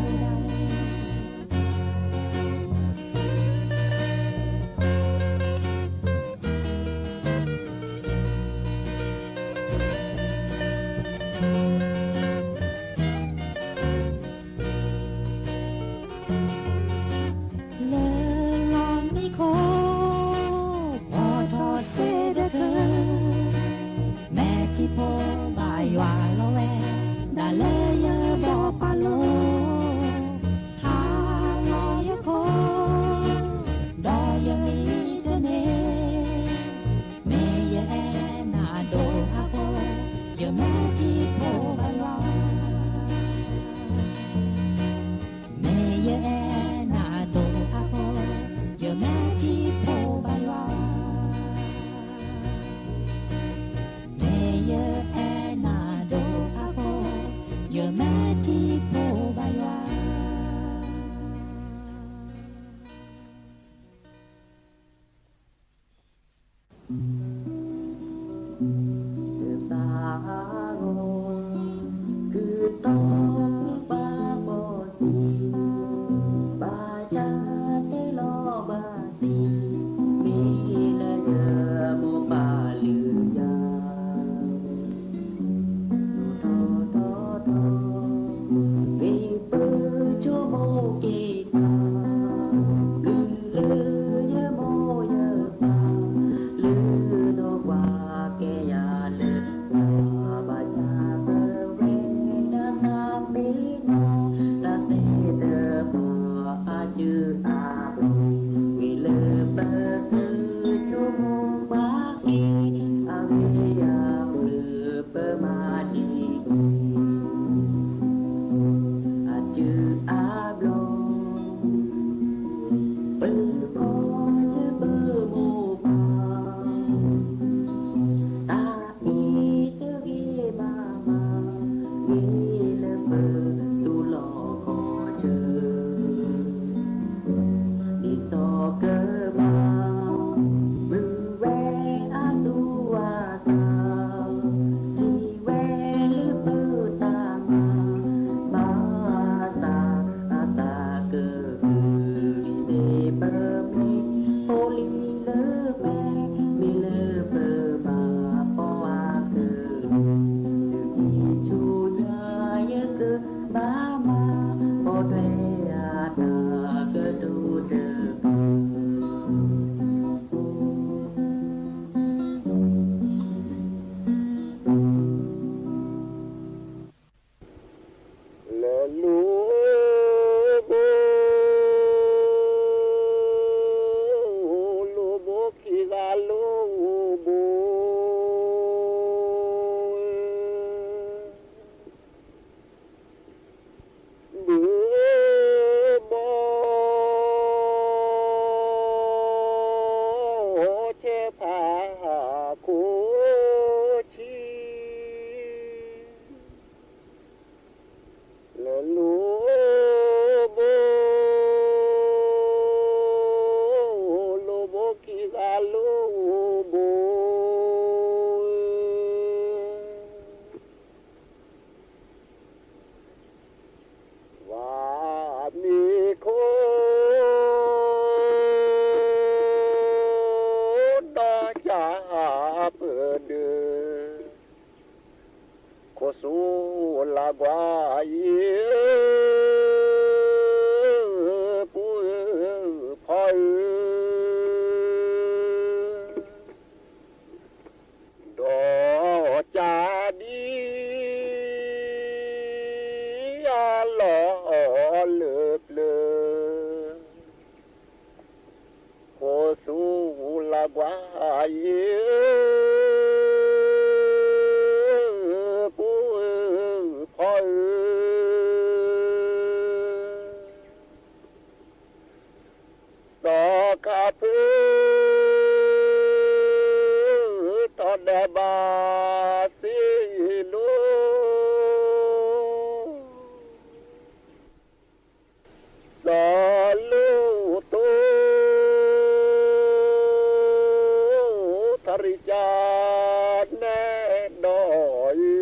ခိၣ်ဆူလၢ်ကွၢ်အံၤ ပုၢ်ဖီဧၢ, ဒီးကးဒံအလီၢ် လၢပျၢၤ ခိၣ်ဆူလၢ်ကွၢ်အံၤ ပုၢ်ဖီဧၢ, စီၤခးဖၢ ထီၣ်ဒဲးဘးစ့လိၤ စီၤလိၣ်တိ ထရံကၠါနဲဒီးအံၤ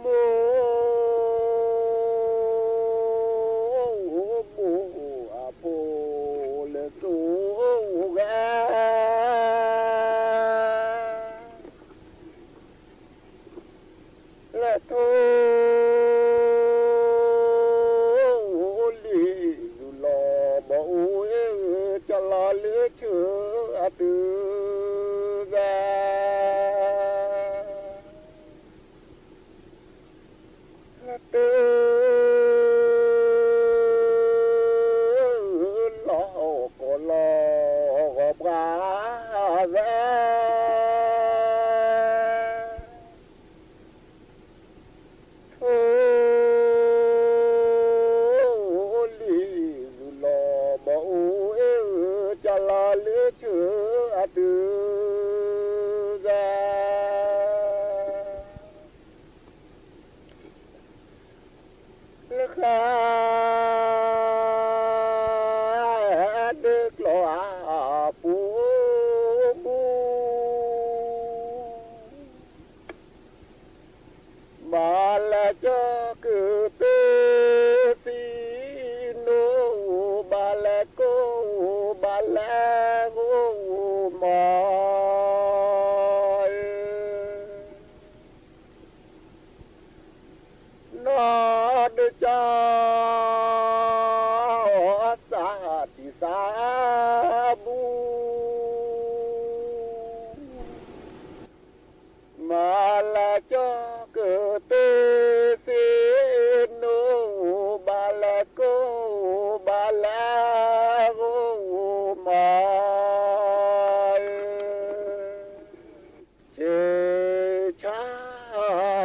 မိၢ်ဘိၣ်အဖိလၢစိၤဂၤ လဲၤထိၣ်လံၤ ယူၢ်လီၤဘီအိၣ် ကၠီလီၤလၢဆၢအတုၤသး လၢတၢ်လီၢ်ကီၢ်လီၢ်ဂီၢ်ပှၤသး ထိၣ်လံၤ ယူၢ်လီၤဘီအိၣ် ကၠီလီၤလၢဆၢအတုၤသး လၢဃါ ဒၢကျီၤအပူၤ ဘၣ်လဲၤကၠီကတၢၢ်သံနိ ဘၣ်လဲၤကိး ဘၣ်လဲၤဂိၢ်မး နီၢ်ဒုးကၠီ သးတံၢ်သးဘူၣ် မၤလဲၤကၠီကတၢၢ်သ့ၣ်နိ ဘၣ်လဲၤကိး ဘၣ်လဲၤဂိၢ်မး ဆဲးဆါ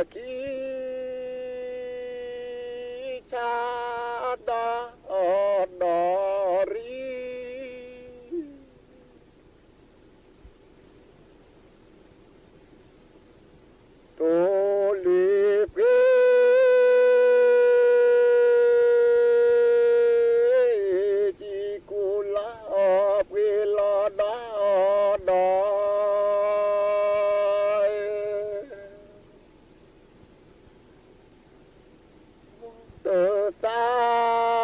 ခံ ဆါဒီဒီရံ ထိၣ်လံၤပှ့ၤ ကံကူလီၤ ပှ့ၤလီၤဒီဒီ တသး ဖံနီၢ်နၢၤမံ ထိၣ်လံၤပှ့ၤ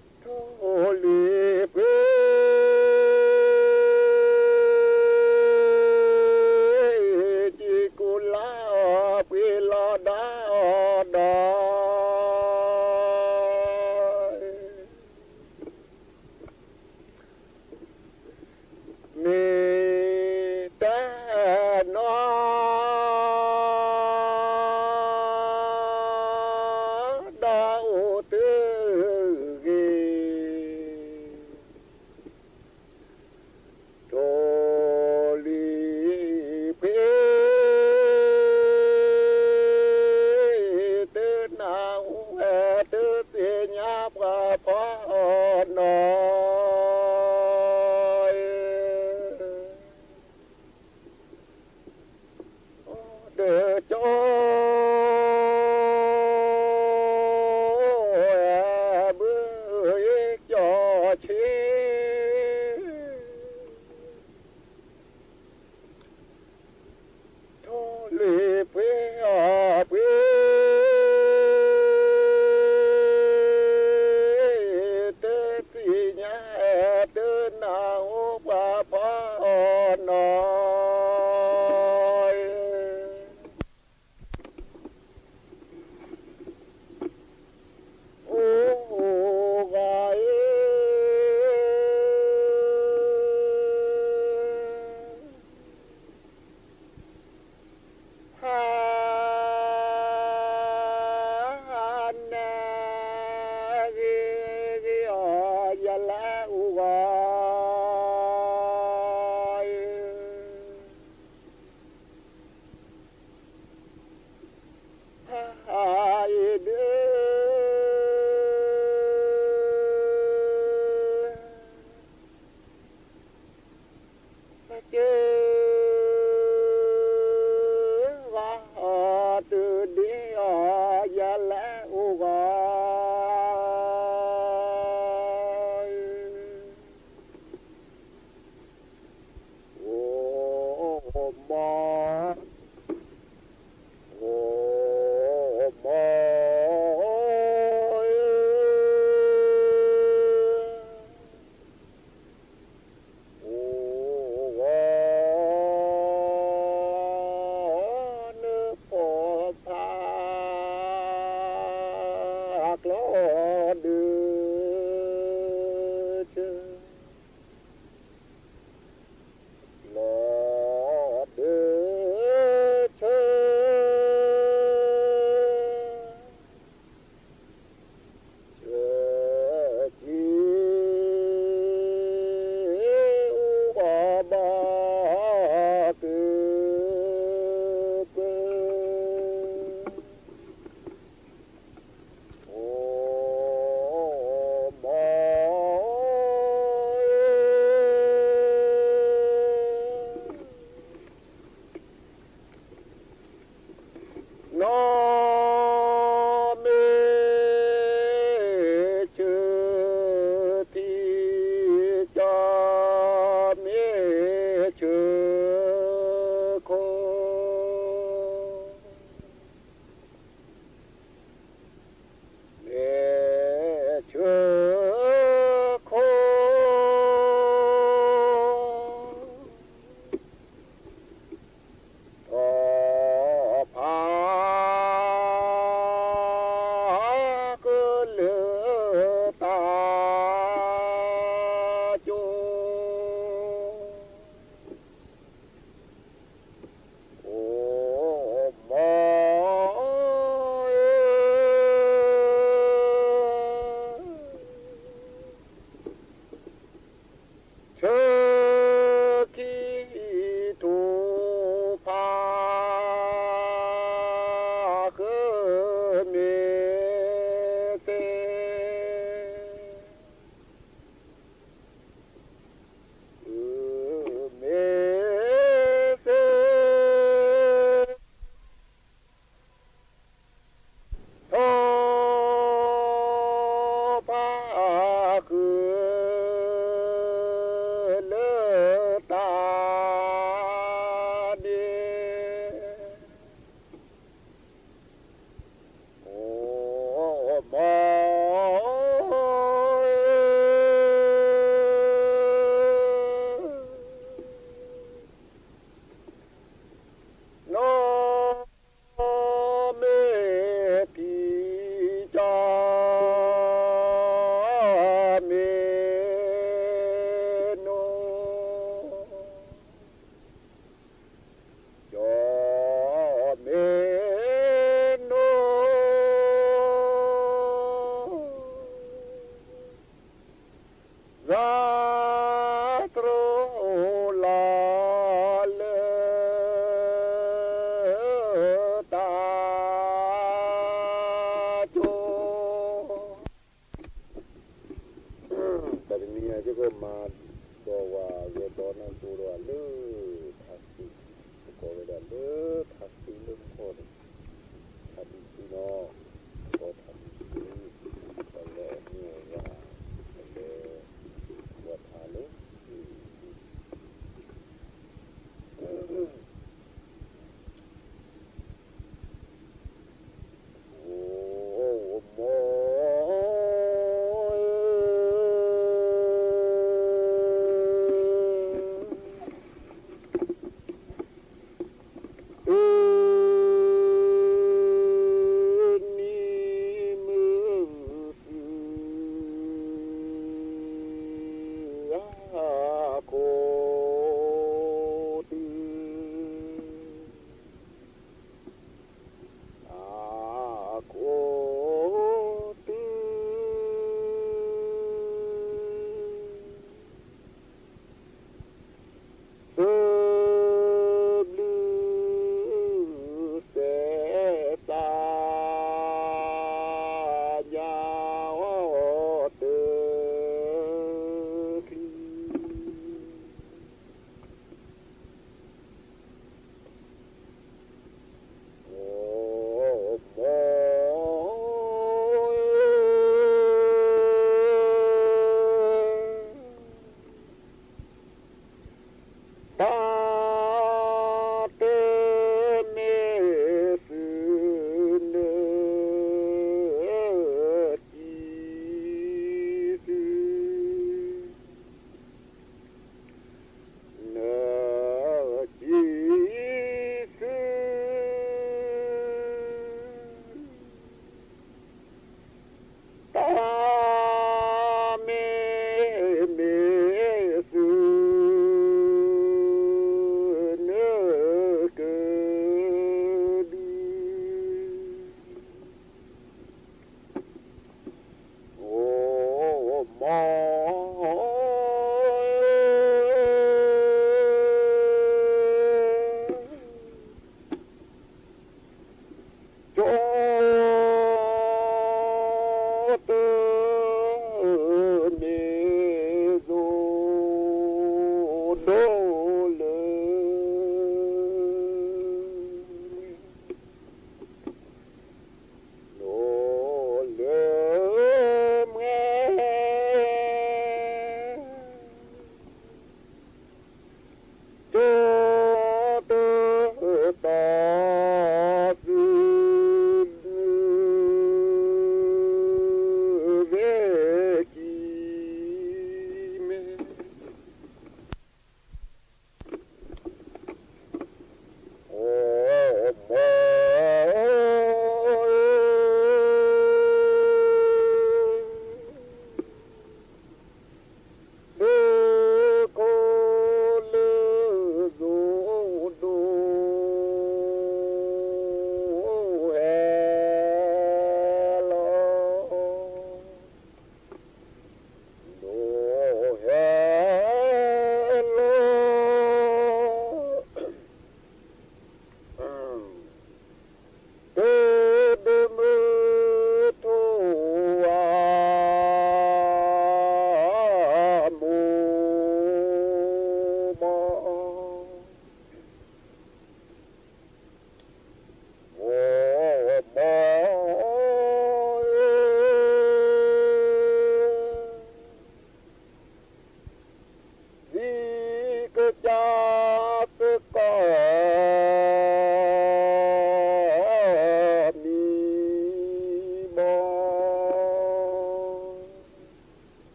ကံကူလီၤ ပှ့ၤလီၤဒီဒီ မ့ၢ်တဲနီၢ် ဒီးအိၣ်တဂ့ၤ ထိၣ်လံၤပှ့ၤ တနၢ်ဟူဝဲ တသ့ၣ်ညါပှၤဖီနီၢ် ဒီးကၠီ ဘုကၠီဆ့ ထိၣ်လံၤပှ့ၤ နီၢ်မ့ၢ်ဆၢထံ ကမ့ၢ်ဆၢခိၣ်, မ့ၢ်ဆၢခိၣ် ဒီးဖး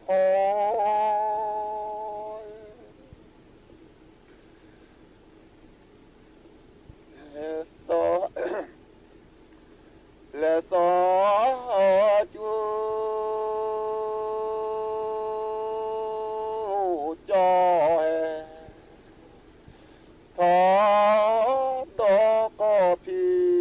ဖီ လဲၤသီ လဲၤသီ ကၠိ ကၠီ ဟဲ ထီ ဒီကီၢ်ဖံးထူ ပှၤဖီ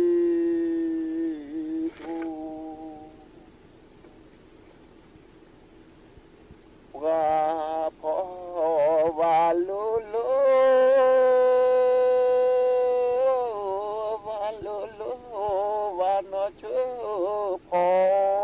ဝၤလိၤလိၤ ဝၤလိၤလိၤ ဝၤနီၢ်ဆၢဖီ